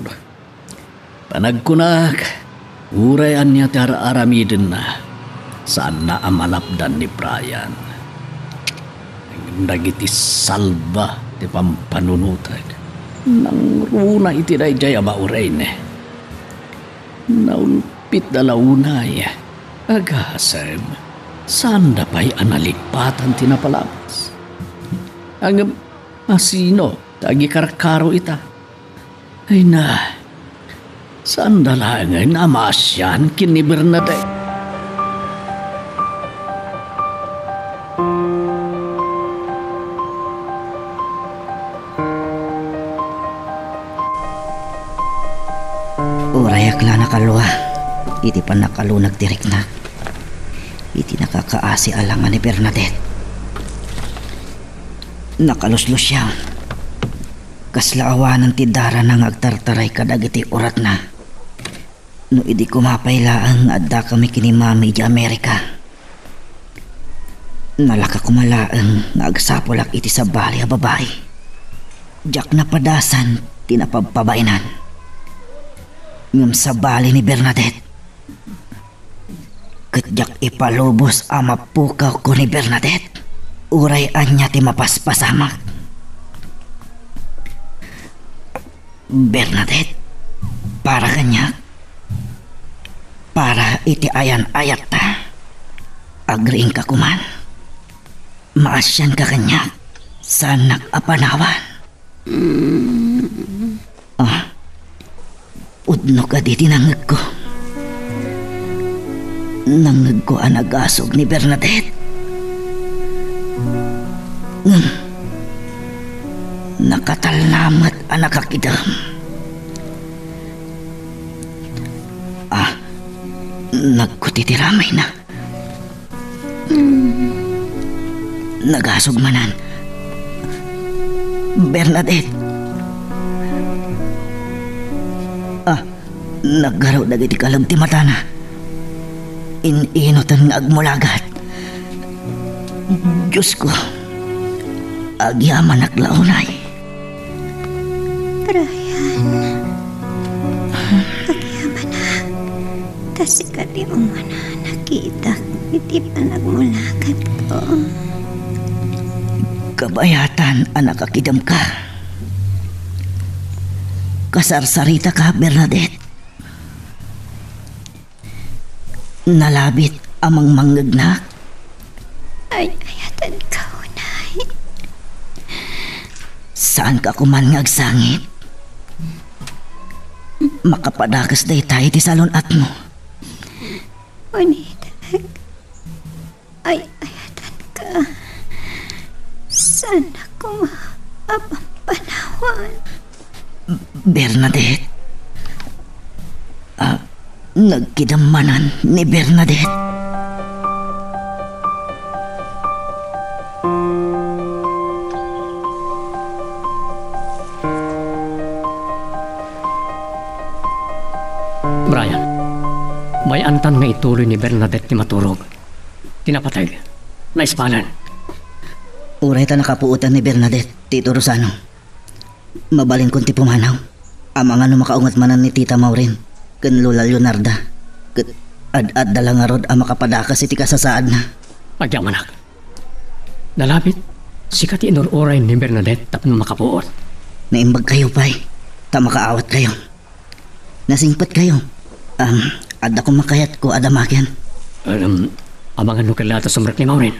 Panagkunak, uray ania ti ar-aramidenna, saanna a malapdan ni Brian. Ngem dagiti salba ti pampanunotek, nangruna iti daydiay a Maureen. Naulpitda la unay. Agasem, saanda pay a nalipatan ti napalabas. Ngem, asino ti agikarkaro ita? Ay na, saanda laengen a maasian ken ni Bernadette. Urayak la nakalua iti pannakalunak ti riknak iti nakakaasi a langa ni Bernadette. Nakaluslusiaw. Kasla awanen ti darana nga agtartaray kadagiti uratna. No idi koma pay laeng nga addakami ken ni Mami idiay Amerika, nalaka koma laeng nga agsapulak iti sabali a babai. Diak napadasan ti napabpabainan. Ngem sabali ni Bernadette, ket diak ipalubos a mapukawko ni Bernadette, uray ania ti mapaspasamak. Bernadette, para kaniak, para iti ayan-ayatta, agriingka koman. Maasianka kaniak, saannak a panawan. Ah, pudno kadi ti nangngegko. Nangngegko a nagasog ni Bernadette. Ngem, nakatalna met a nakakidem. Ah, nagkuti ti ramayna. Nagasog manen. Bernadette. Ah, naggaru dagiti kalag ti matana. In-inutan nga agmulagat. Diosko, agyamanak la unay. Brian, agyamanak, ta sika ti umuna a nakitak iti panagmulagatko. Kabayatan a nakakidemka. Kasarsaritaka, Bernadette. Nalabit a mangmangngegnak. Ay-ayatenka unay. Saanka koma nga agsangit. Makapadakas dayta iti salun-atmo. Unitek. Ay-ayatenka. Saannak koma a pampanawan. Bernadette? Ah, nagkidem manen ni Bernadette. Brian, may-antan nga ituloy ni Bernadette ti maturog. Ti napateg, naispalen. Uray ta nakapuotan ni Bernadette, Tito Rosano, mabalinkon ti pumanaw. Amangan no makaunget manen ni Tita Maureen ken Lola Leonarda, ket ad-adda la ngarud a makapadakas iti kasasaadna. Agyamanak. Nalabit, sika ti inur-uray ni Bernadette tapno makapuot. Naimbagkayo pay, ta makaawatkayo. Nasingpetkayo. Am, adda koma kayatko a damagen. Am, amangan no kella ta sumrek ni Maureen.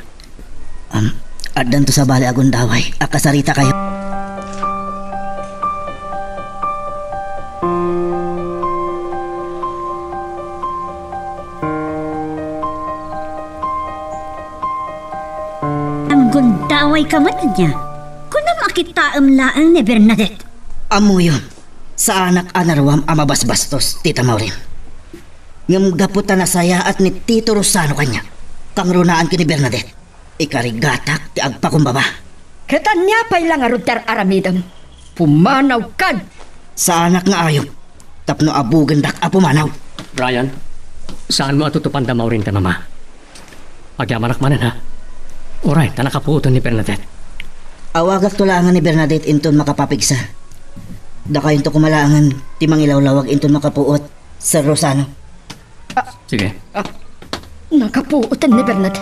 Am, addanto sabali a gundaway a kasaritakayo. Aggundawayka met ania? Kunam a kitaem laeng ni Bernadette. Ammoyon, saanak a naruam a mabasbastos, Tita Maureen. Ngem gapu ta nasayaat ni Tito Rosano kaniak, kangrunaan ken ni Bernadette, ikarigatak ti agpakumbaba. Ket ania pay la ngarud ti ar-aramidem? Pumanawkan! Saanak nga ayup tapno abugendak a pumanaw. Brian, saanmo a tutupanda Maureen ken Mama? Agyamanak manen, ha? Uray ta nakapuoten ni Bernadette. Awagakto laengen ni Bernadette inton makapapigsa. Dakayonto koma laengen ti mangilawlawag inton makapuot, Sir Rosano. Ah. Sige. Ah. Nakapuotan ni Bernadette.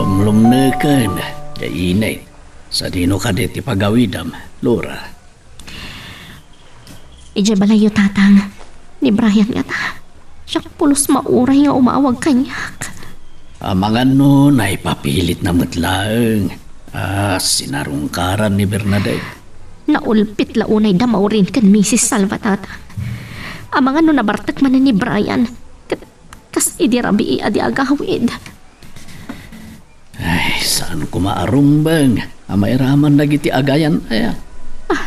Lumlumneken, ya init. Sadino kadi ti pagawidam, Laura? Idiay balayyo, Tatang. Ni Brian ngata. Siak pulos mauray nga umawag kaniak. Amangan no naipapilitna met laeng a sinarungkaran ni Bernadette. Naulpit la unay da Maureen ken Misis Salva, Tatang. Amangan no nabartek manen ni Brian ket kas idi rabii a di agawid. Ay, saan koma a rumbeng a mairaman dagiti agayan aya? Ah,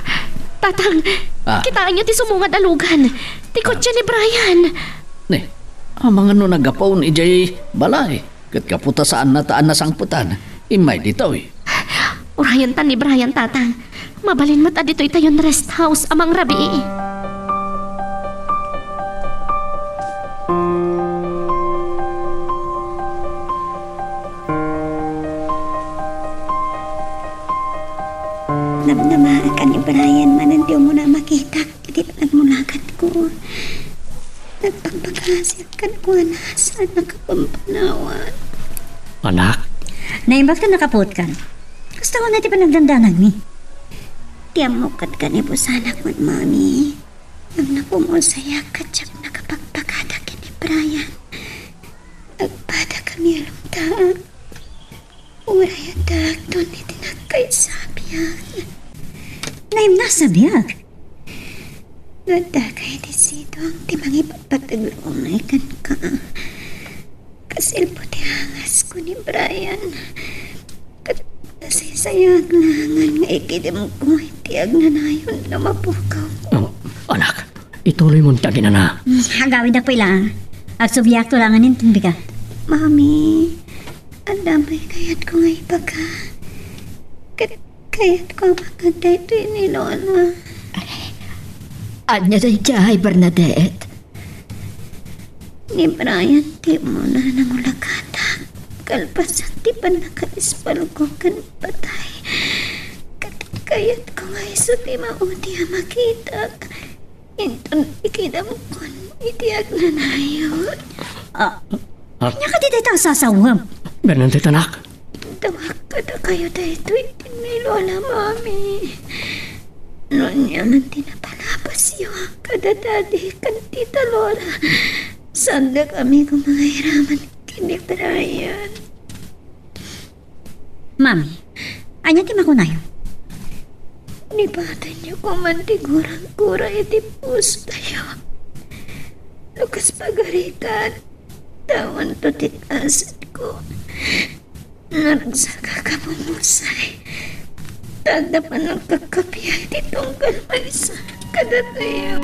Tatang, ah, kitaenyo ti sumungad a lugan. Ti, ah, kotse ni Brian. Ne, amangan no naggapuon idiay balay. Ket gapu ta saanna ta a nasangpetan, immay ditoy. Urayenta ni Brian, Tatang. Mabalin met a ditoytayon rest house a mangrabii. Namnamaek a ni Brian manen ti umuna a makitak iti panagmulagatko. Nagpakpakasiak kenkuana, saannak a pampanawan. Anak? Naimbag ta nakapuotkan. Kasta unay ti panagdandanagmi. Ti ammok ket kanibusanak met, Mami. Ngem napumulsayak ket diak nakapakpakada ken ni Brian. Agpadakami a lumtaak. Uray adda agton iti nagkaisabian. Naimnasa biag. Adda kay ti sidong ti mangipatpateg unay kenka. Kas ilpo ti angasko ni Brian. Ket nasaysayaat laengen nga ikidemko iti agnanayon no mapukawko. Oh, anak, ituloy mo ti aginana. Hmm, agawidak pay laeng. Agsubliakto laengen inton bigat. Mami, adda pay kayatko nga ibaga. Ket kayatko a makita daytoy ni Lola. Ania daydiay, Bernadette? Ni Brian ti umuna a nangulakatak. Kalpasan ti pannakaisbalko ken patay. Ket kayatko nga isu ti maudi a makitak. Inton ikidemkon iti agnanayon. Ah, ah. Ania kadi dayta a sasawem? Bernadette, anak. Dawak kadakayo daytoy iti ni Lola, Mami. No ania man ti napalabasyo kada Daddy ken Tita Lola, saandakami a mangairaman ken ni Brian. Mami, ania ti makunayo? Nipatenyo koma ti guragura iti pusotayo. No kas pagarikan, tawenko ti asidko. Naragsak a kabumusay. Adda pannakakkapia iti tunggal maysa kadatayo.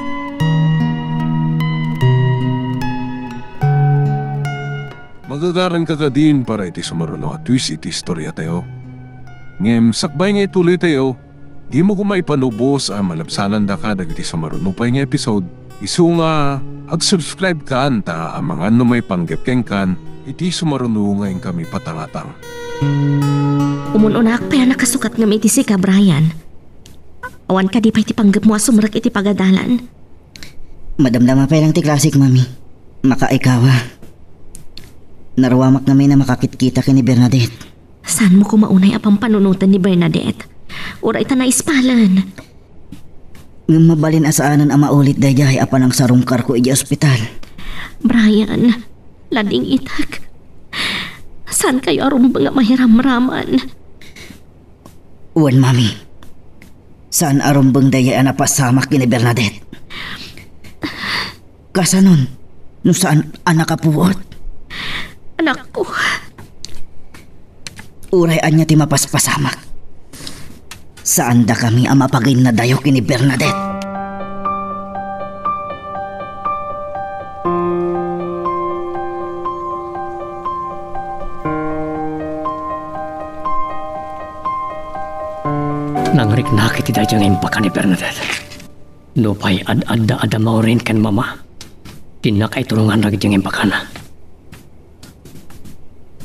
Magagaranka kadin para iti sumaruno a twist iti istoriatayo. Ngem sakbay nga ituloytayo, dimo koma ipanubos a malabsanandaka dagiti sumaruno pay nga episode, isu nga ag-subscribe kan ta amangan no maipanggep kenkan iti sumaruno nga inkami patangatang. Umun-unaak pay a nakasukat ngem iti sika, Brian. Awan kadi pay ti panggepmo a sumrek iti pagadalan? Madamdama pay lang ti klasik, Mami. Makaikawa. Naruamak ngamin a makakitkita ken ni Bernadette. Saanmo koma unay a pampanunoten ni Bernadette? Uray ta naispalen. Ngem mabalin a saanen a maulit daydiay a panangsarungkarko idiay ospital. Brian, ladingitek. Saankayo a rumbeng a mairamraman. Wen, Mami. Saan a rumbeng daydiay a napasamak ken ni Bernadette. Kasanon no saan a nakapuot? Anakko. Uray ania ti mapaspasamak, saandakami a mapagayannadayo ken ni Bernadette. Nangriknak iti daydiay nga imbaka ni Bernadette. Nupay ad-adda a da Maureen ken Mama, dinnak itulongan dagiti nga imbakana.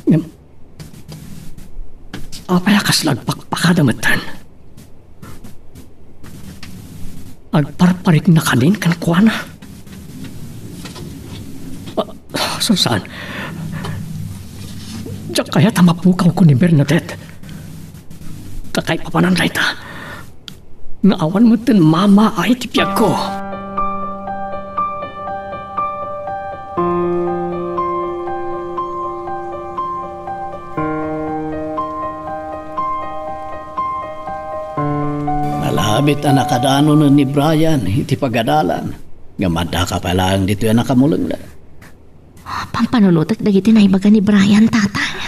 Ngem, apay a kasla agpakpakada metten? Agparparikna kadin kenkuana? Ah, Susan, diak kayat a mapukawko ni Bernadette. Ta kaipapanan dayta, nga awan metten mamaay ti biagko. Malabit a nakadanonen ni Brian iti pagadalan, ngem addaka pay laeng ditoy a nakamulengna. Pampanunotek dagiti naibaga ni Brian, Tatang.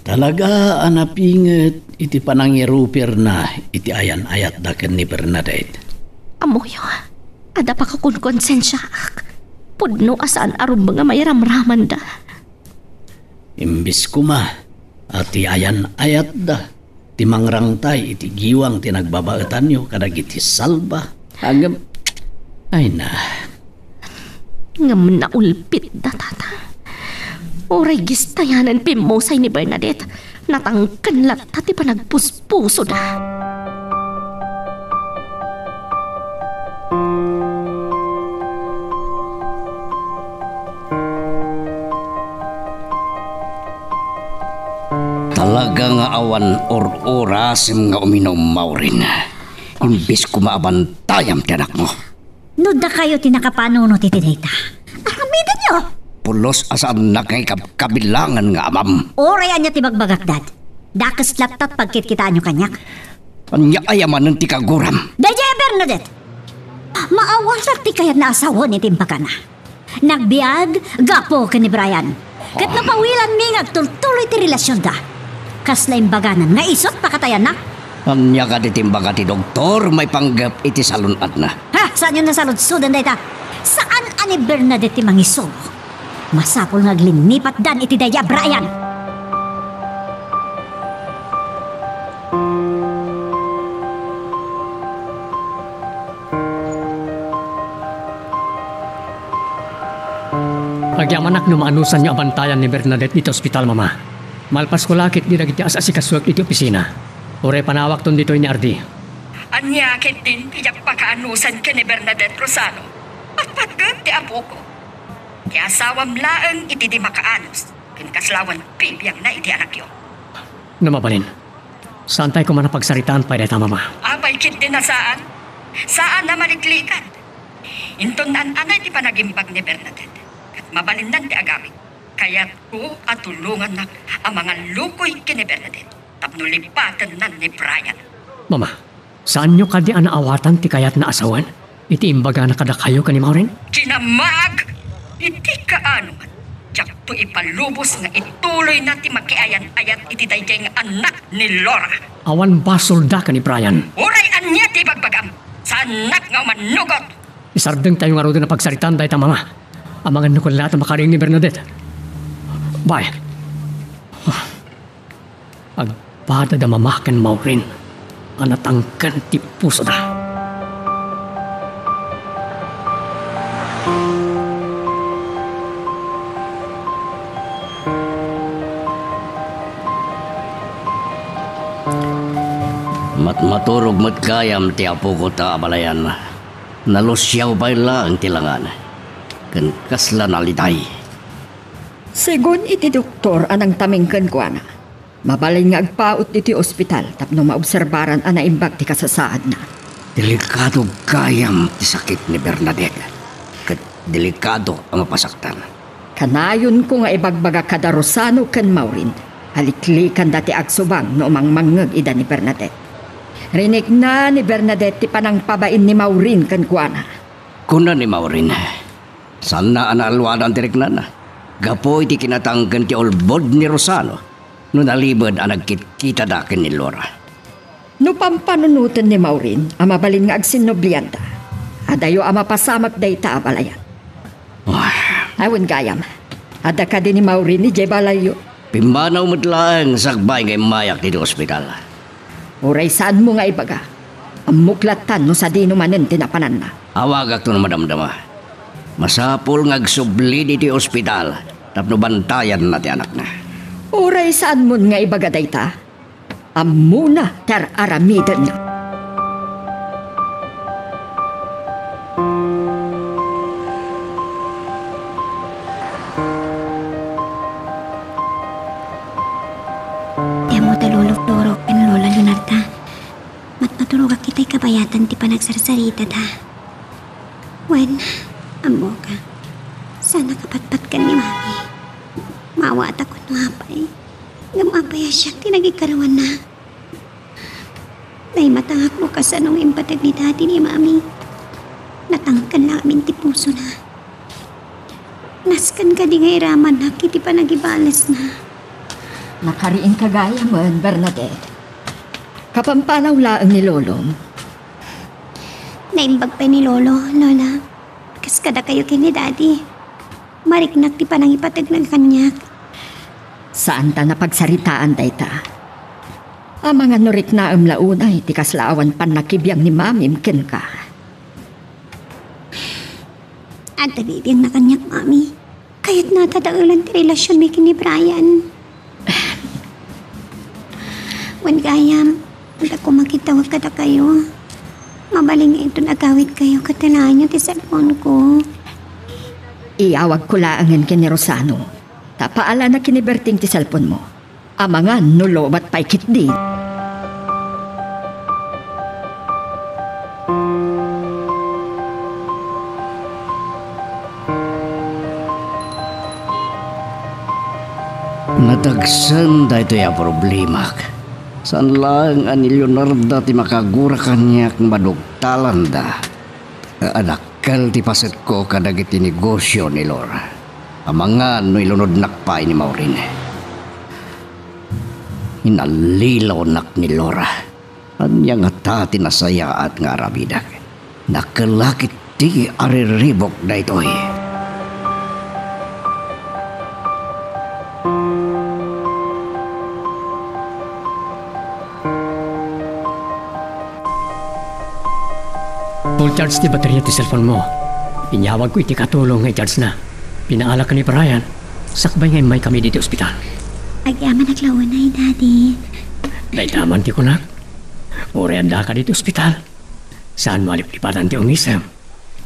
Talaga a napinget iti panangirupirna iti ayan-ayatda ken ni Bernadette. Ammoyo, adda pakakonkonsensiaak. Pudno a saan a rumbeng a mairamramanda. Imbes koma a ti ayan-ayatda ti mangrangtay iti giwang ti nagbabaetanyo kadagiti salba. Ngem, ay na. Ngem naulpitda, Tatang. Uray gistayanen pimmusay ni Bernadette, natangken latta ti panagpuspusoda. Talaga nga awan or-orasem nga uminum, Maureen. Imbes koma a bantayam ti anakmo. No dakayo ti nakapanunot iti dayta, aramidenyo! Pulos a saannak nga ikab-, kabilangan nga amam. Uray ania ti bagbagak, Dad. Dakes lattat pagkitkitaanyo kaniak. Ania aya manen ti kaguram? Daydiay a Bernadette! Maawatak ti kayatna a sawen iti imbagana. Nagbiag gapu ken ni Brian. Ket no pawilanmi nga agtultuloy ti relasionda, kasla imbaganan nga isut' pakatayanna? Ania kadi ti imbaga ti doktor maipanggep iti salun-atna? Ha! Saanyon a saludsoden dayta. Saan a ni Bernadette ti mangisugo. Masapul nga aglinnipatdan iti daydiay a Brian. Agyamanak no maanusanyo a bantayan ni Bernadette iti ospital, Mama. Malpasko la ketdi dagiti as-asikasuek iti opisina. Uray panawakton ditoy ni Ardi. Ania ketdin ti diak pakaanusan ken ni Bernadette, Rosano? Patpatgem ti apoko. Ti asawam laeng iti di makaanus, ken kasla awan bibiangna iti anakyo. No mabalin, saantay koma a pagsaritaan pay dayta, Mama. Apay ketdin a saan? Saan a maliklikan. Inton naan-anay ti panagimbag ni Bernadette, ket mabalinnan ti agawid. Kayatko a tulongannak a mangallukoy ken ni Bernadette tapno lipatennan ni Brian. Mama, saanyo kadi a naawatan ti kayatna a sawen iti imbagana kadakayo ken ni Maureen? Kinamag! Iti kaano man, diakto ipalubos nga ituloyna ti makiayan-ayat iti daydiay nga annak ni Laura. Awan basolda ken ni Brian. Uray ania ti ibagbagam, saannak nga umannugot. Isardengtayo ngaruden a pagsaritaan dayta, Mama. Amangan no kua laeng a makariing ni Bernadette. Bye. Agpada da Mama ken Maureen a natangken ti pusoda. Matmaturog met gayam ti apoko ta abalayan. Nalusiaw pay laeng ti langan, ken kasla naliday. Segun iti doktor a nangtameng kenkuana, mabalin nga agpaut iti ospital tapno maobserbaran a naimbag ti kasasaadna. Delikado gayam ti sakit ni Bernadette, ket delikado a mapasaktan. Kanayonko nga ibagbaga kada Rosano ken Maureen a liklikanda ti agsubang no mangmangngeg ida ni Bernadette. Rinikna ni Bernadette ti panangpabain ni Maureen kenkuana. Kuna ni Maureen, saanna a naalwadan ti riknana gapu iti kinatangken ti ulbod ni Rosano no nalibed a nagkitkitada ken ni Laura. No pampanunoten ni Maureen a mabalin nga agsinnublianda, adayo a mapasamak dayta a balayan. Ah. Awan gayam, adda kadi ni Maureen idiay balayyo? Pimmanaw met laeng sakbay nga immayak ditoy ospital. Uray saanmo nga ibaga, ammok lattan no sadino manen ti napananna. Awagakto no madamdama. Masapul nga agsubli ditoy ospital tapno bantayanna ti anakna. Uray saanmon nga ibaga dayta, ammona ti ar-aramidenna. Ti ammo da Lolo Floro ken Lola Leonarda, matmaturogak itay kabayatan ti panagsarsaritada. Wen, ammok, saanak a patpatgen ni Mami. Maawatak no apay ngem apay a siak ti nagikaruanna. Naimatangak no kasano nga impateg ni Daddy ni Mami. Natangken la amin ti pusona. Nasken kadi nga iramannak iti panagibalesna. Nakariingka gayamen, Bernadette. Kapampanaw laeng ni Lolom. Naimbag pay ni Lolo, Lola. Kas kadakayo ken ni Daddy. Mariknak ti panangipategna kaniak. Saanta a pagsaritaan dayta. Amangan no riknaem la unay ti kasla awan pannakibiang ni Mamim kenka. Adda bibiangna kaniak, Mami. Kayatna a tadaelan ti relasionmi ken ni Brian. Wen gayam, adda koma makitawag kadakayo. Mabalin nga inton agawidkayo, katelaanyo ti cellphone-ko. Iyawagko laengen ken ni Rosano. Ta paalanak ken ni Berting ti cellphone-mo. Amangan no lowbat pay ketdi. Nadagsen daytoy a problemak Saan laeng a ni Leonarda ti makagura kaniak nga madugtalanda. Adakkel ti pasetko kadagiti negosio ni Laura. Amangan no ilunodnak pay ni Maureen. Inallilawnak ni Laura. Ania ngata ti nasayaat nga aramidek? Dakkel la ketdi a riribuk daytoy. Full charge ti bateria ti cellphone mo. Inyawagko iti katulong nga i-charge na. Pinaalak ni Brian, sakbay nga immaykami ditoy ospital. Agyamanak la unay, Daddy. Dayta man ti kunak. Uray addaka ditoy ospital, saanmo a liplipatan ti ungisem.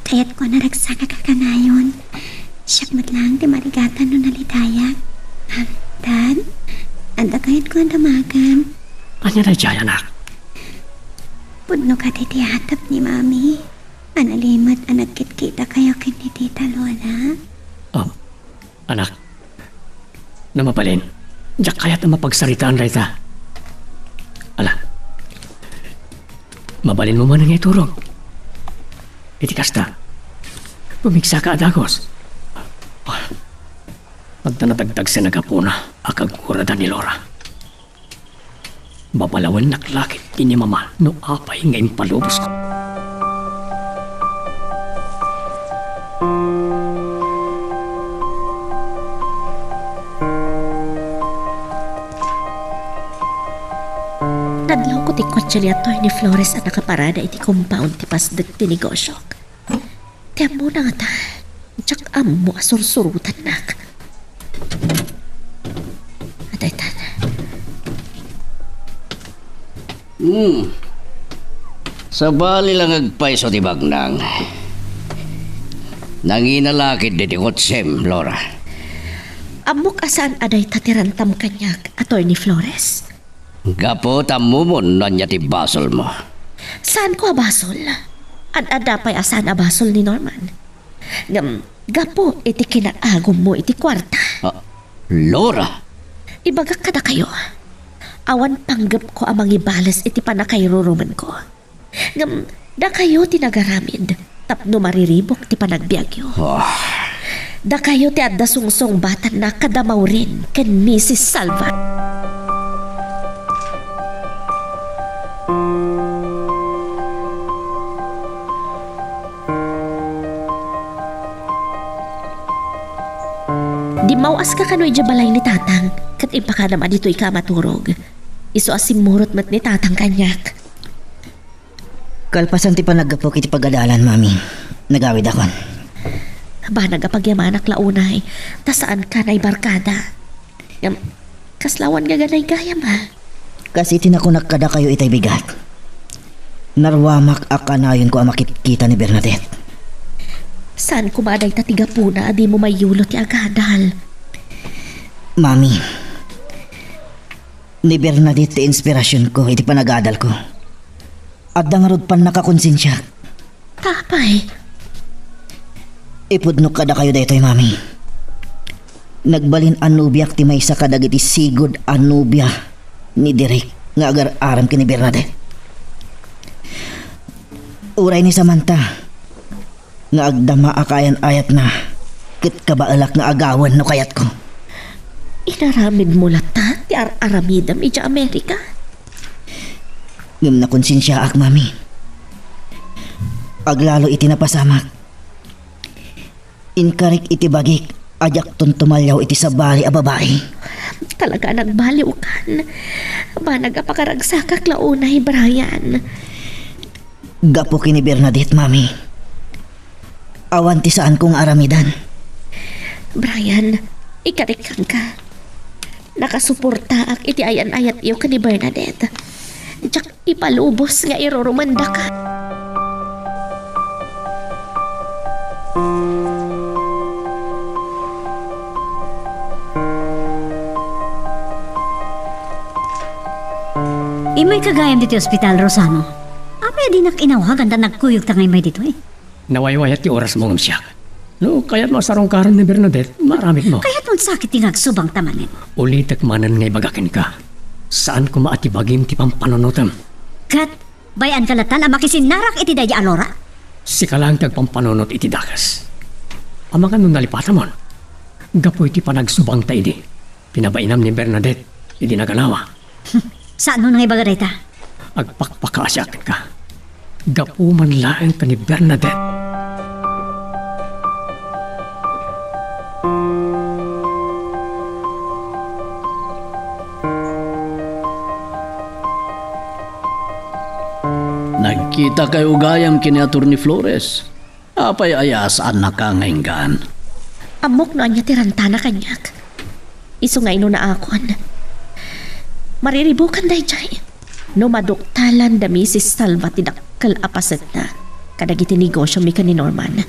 Kayatko a naragsak a kanayon. Siak met laeng ti marigatan no nalidayak. Ah, Dad, adda kayatko a damagan. Ania daydiay, anak? Pudno kadi ti atep ni Mami a nalimed a nagkitkitakayo ken ni Tita Lola. Ah, Anak, no mabalin, diak kayat a mapagsaritaan dayta. Ala, mabalinmo manen nga iturog. Iti kasta, pumigsaka a dagus. Adda nadagdagsen a gapuna a kagurada ni Laura. Babalawennak la ketdi ni Mama no apay nga impalubosko. Nadlawko ti kotse ni Attorney Flores a nakaparada iti compound ti pasdek ti negosiok. Ti ammona ngata, diak ammo a sursurotennak. Adaytan. Hmm. Sabali la nga agpayso ti bagnang. Nangina la ketdi ti kotsem, Laura? Ammok a saan a dayta ti rantam kaniak, Attorney Flores. Gapu ta ammomon no ania ti basolmo. Saanko a basol. Ad-adda pay a saan a basol ni Norman. Ngem, gapu iti kinaagummo iti kuarta. Ah, Laura! Ibagak kadakayo, awan panggepko a mangibales iti pannakairurumenko. Ngem, dakayo ti nagaramid tapno mariribuk ti panagbiagyo. Ah. Dakayo ti adda sungsungbatanna kada Maureen ken Missus Salva. Dimmaw-aska kano idiay balay ni Tatang, ket impakadam a ditoyka a maturog. Isu a simmurot met ni Tatang kaniak. Kalpasan ti panaggapok iti pagadalan, Mami, nagawidakon. Banag a pagyamanak la unay, ta saanka naibarkada. Ngem, kasla awan nga ganaygayam, a? Kas iti nakunak kadakayo itay bigat, naruamak a kanayonko a makitkita ni Bernadette. Saan koma a dayta ti gapuna a dimo maiyulo ti agadal? Mami, ni Bernadette ti inspirasionko iti panagadalko. Adda ngarud pannakakonsensiak. Apay? Ipudnok kadakayo daytoy, Mami. Nagbalin a nobiak ti maysa kadagiti sigud a nobia ni Derek nga agar-aram ken ni Bernadette. Uray ni Samantha nga agdama a kaayan-ayatna ket kabaelak nga agawen no kayatko. Inaramidmo latta ti ar-aramidem idiay Amerika? Ngem nakonsensiaak, Mami. Aglalo iti napasamak. Inkarik iti bagik a diakton tumaliaw iti sabali a babai. Talaga a nagbaliwkan. Banag a pakaragsakak la unay, Brian. Gapu ken ni Bernadette, Mami. Awan ti saanko nga aramidan. Brian, ikarikkanka. Nakasuportaak iti ayan-ayatyo ken ni Bernadette. Diak ipalubos nga irurumendaka. Immayka gayam ditoy ospital, Rosano. Apay a dinak inawagan ta nagkuyogta nga immay ditoy? Nawaywayat ti orasmo ngem siak. No kayatmo a sarungkaren ni Bernadette, maaramidmo. Kayatmon sakit ti nga agsubangta manen. Ulitek manen nga ibaga kenka. Saan koma a ti bagim ti pampanunotem. Ket bay-anka latta a makisinnarak iti daydi a lora? Sika laeng ti agpampanunot iti dakes. Amangan no nalipatamon. Gapu iti panagsubangta idi, pinabainam ni Bernadette idi naganawa. Saan no nangibaga dayta? Agpakpakaasiak kenka. Gapu man laeng ken ni Bernadette. Nagkitakayo gayam ken ni Attorney Flores. Apay aya a saannaka nga inggaan? Ammok no ania ti rantana kaniak. Isu nga inunakon. Mariribukan daydiay. No maduktalan da Misis Salva ti dakkel a pasekna kadagiti negosiomi ken ni Norman.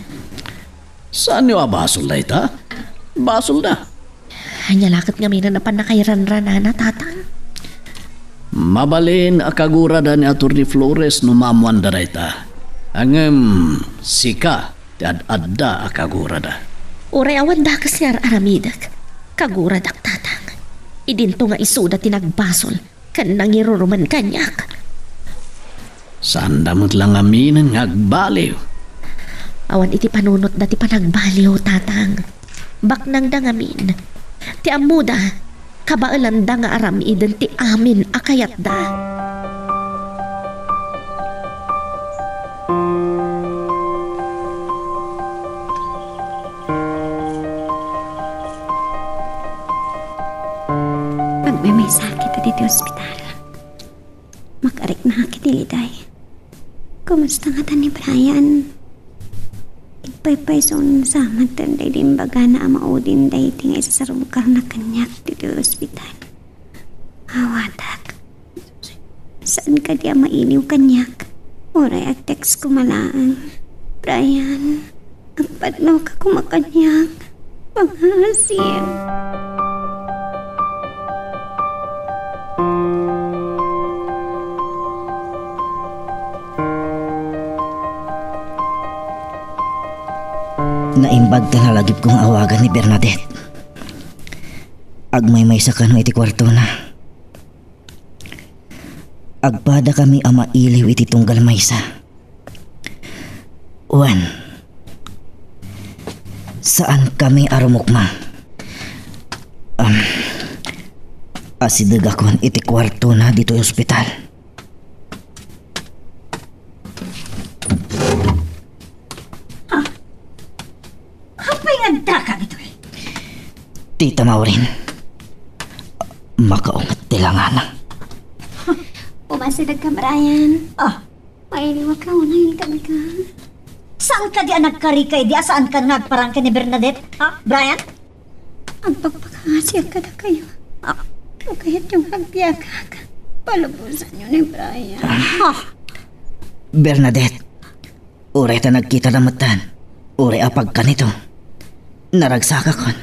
Saanyo a basol dayta? Basolda. Ania la ket ngamin a pannakairanranana, Tatang? Mabalin a kagurada ni Attorney Flores no maammoanda dayta. Ngem sika ti ad-adda a kagurada. Uray awan dakes nga ar-aramidek, kaguradak, Tatang. Idinto nga isuda ti nagbasol ken nangirurumen kaniak. Saanda met la ngaminen nga agbaliw. Awan iti panunotda ti panagbaliw, Tatang. Baknangda ngamin. Ti ammoda, kabaelanda nga aramiden ti amin a kayatda. Agmaymaysaak ita ditoy ospital. Makariknak iti liday. Kumusta ngata ni Brian? Agpaypayso sa met daydi imbagana a maudin daydi nga isasarungkarna kaniak ditoy ospital. Awatak. Saan kadi a mailiw kaniak? Uray a-text koma laeng. Brian, agpadloka koma kaniak. Pangasim. Naimbag ta nalagipko nga awagan ni Bernadette. Agmaymaysa kano iti kuartona. Agpadakami a mailiw iti tunggal maysa. Wen, saankami a rumukma. Am, asidegakon iti kuartona ditoy ospital. Apay nga addaka ditoy? Tita Maureen, makaunget ti langana. Umasidegka, Brian. Ah. Mailiwak ka, unay, ka. Saan kadi a nagkarika idi a saankan nga agparang ken ni Bernadette? Ha, Brian? Agpakpakaasiak kadakayo. Ah. No kayatyo nga agbiagak, palubosanyo ni Brian. Ah. Bernadette, uray ta nagkita da metten, uray a pagkanito, naragsakakon.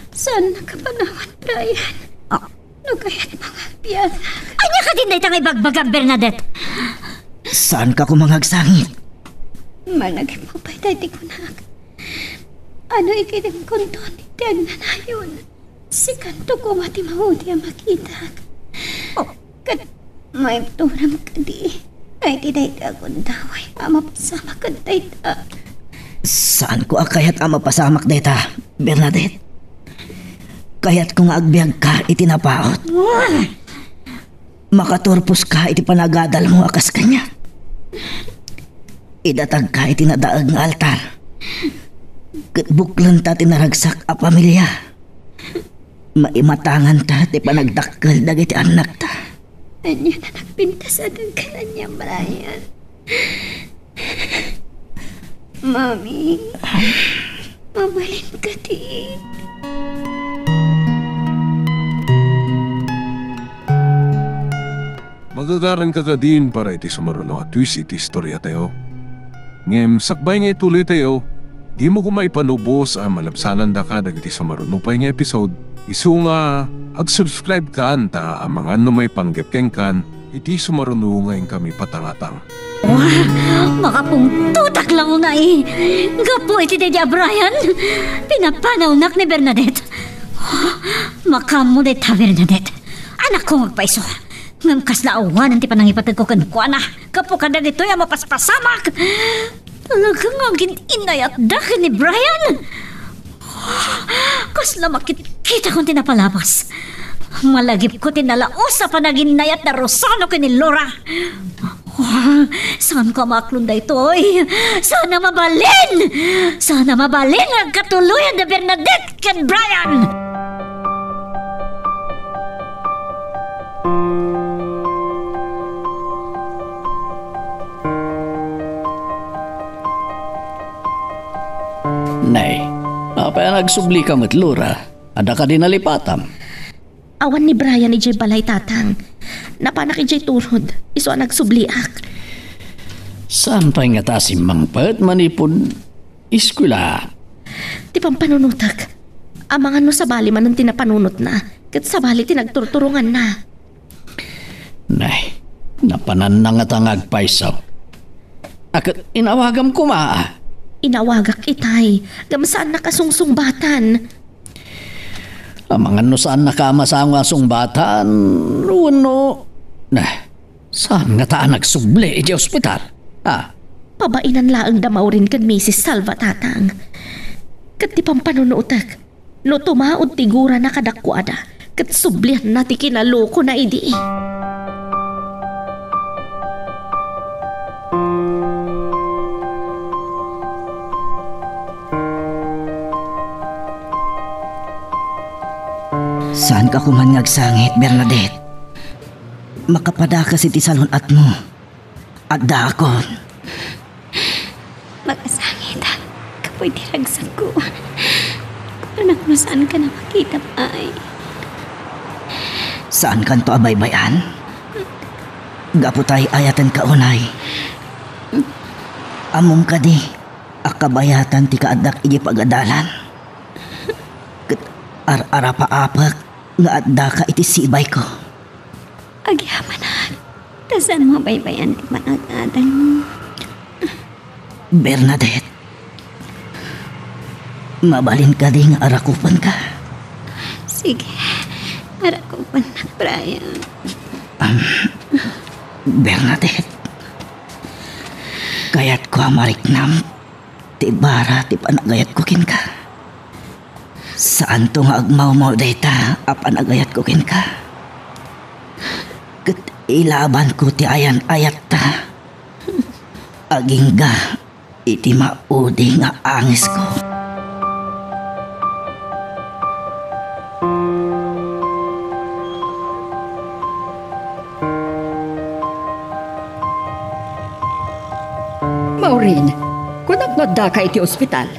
Saan nakapanawat, Brian? Ah. No kayatmo nga agbiagak. Ania kadin dayta nga ibagbagam, Bernadette? Saanka koma nga agsangit? Malagipmo pay daydi kunak. Ano ikidemkonton iti agnanayon? Sikanto koma ti maudi a makitak. Oh. Ket maibturam kadi nga iti dayta a gundaway a mapasamak ket dayta. Saanko a kayat a mapasamak dayta, Bernadette. Kayatko nga agbiagka iti napaut. Makaturposka iti panagadalmo a kas kaniak. Idatagka iti nadaag nga altar. Ket buklenta ti naragsak a pamilia. Maimatanganta ti panagdakkel dagiti annakta. Ania nga nagpintas a dagkal ania, Brian? Mami, mabalin kadi? Magagaranka kadin para iti sumaruno a twist iti istoriatayo. Ngem sakbay nga ituloytayo, dimo koma ipanubos a malabsanandaka dagiti sumaruno pay nga episode. Isu nga, ag-subscribe kan ta amangan no maipanggep kenkan iti sumaruno nga inkami patangatang. Wah, makapungtotak la unay. Gapu iti daydi a Brian, pinapanawnak ni Bernadette. Makaammo dayta, Bernadette. Anakko nga agpayso. Ngem kasla awanen ti panangipategko kenkuana gapu kadagitoy a mapaspasamak. Talaga nga agin-inayatda ken ni Brian. Kasla makitkitakon ti napalabas. Malagipko ti nalaus a panaginayat da Rosano ken ni Laura. Ah, saanko a maaklon daytoy. Saan a mabalin! Saan a mabalin nga agkatuloyan da Bernadette ken Brian! Nay, apay a nagsublika met, Laura? Adda kadi nalipatam? Awan ni Brian idiay balay, Tatang. Napanak idiay turod, isu a nagsubliak. Saan pay ngata a simmangpet manipud eskuela? Ti pampanunotek, amangan no sabali manen ti napanunotna, ket sabali ti nagturturonganna. Nay, napananna ngata nga agpayso. A, ket inawagam koma. Inawagak itay, ngem saannak a sungsungbatan. Amangan no saannaka a masango a sungbatan, wenno, nah, saan ngata a nagsubli idiay ospital? Ah. Pabainan laeng da Maureen ken Misis Salva, Tatang. Ket ti pampanunotek, no tumaud ti gurana kadakuada, ket sublianna ti kinalokona idi. Saanka koman nga agsangit, Bernadette. Makapadakes iti salun-atmo. Addaakon. Makasangitak gapu iti ragsakko. Kunanak no saankan a makita pay. Saankanto a baybay-an? Gapu ta ay-ayatenka unay. Ammom kadi a kabayatan ti kaaddak idiay pagadalan? Ket ar-arapaapek nga addaka iti sibayko. Agyamanak, ta saanmo a baybay-an ti panag-adalmo. Bernadette, mabalin kadi nga arakupenka? Sige, arakupennak, Brian. Am, Bernadette, kayatko a mariknam ti bara ti panagayatko kenka. Saanto nga agmawmaw dayta a panagayatko kenka. Ket ilabanko ti ayan-ayatta. Agingga iti maudi nga angesko. Maureen, kunak no addaka iti ospital.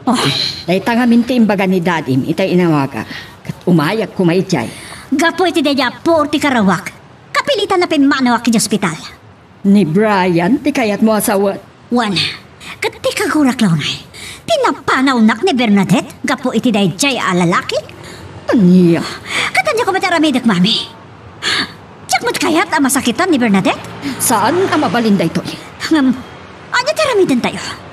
Oh. Dayta ngamin ti imbaga ni Dadim itay inawagak, ket umayak koma idiay. Gapu iti daydiay a puor ti karawak, kapilitan a pimmanawak idiay ospital. Ni Brian ti kayatmo a sawet? Wen, ket ti kagurak la unay, ti napanawnak ni Bernadette gapu iti daydiay a lalaki. Ania? Ket ania koma ti aramidek, Mami? Diak met kayat a masakitan ni Bernadette? Saan a mabalin daytoy. Ngem, ania ti aramidentayo?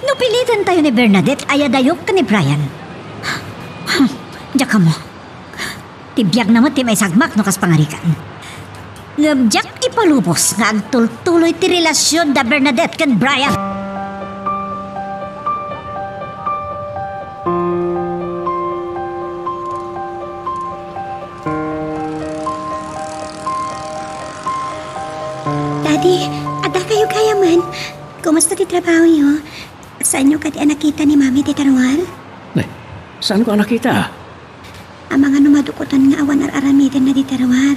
No pilitentayo ni Bernadette a iyadayok ken ni Brian, diak ammo. Ti biagna met ti maisagmak no kas pangarigan. Ngem diak ipalubos nga agtultuloy ti relasion da Bernadette ken Brian. Daddy, adda kayo gayamen. Kumusta ti trabahoyo? Saanyo kadi a nakita ni Mami dita ruar? Eh, saanko a nakita? Amangan no madukotan nga awan ar-aramidenna dita ruar.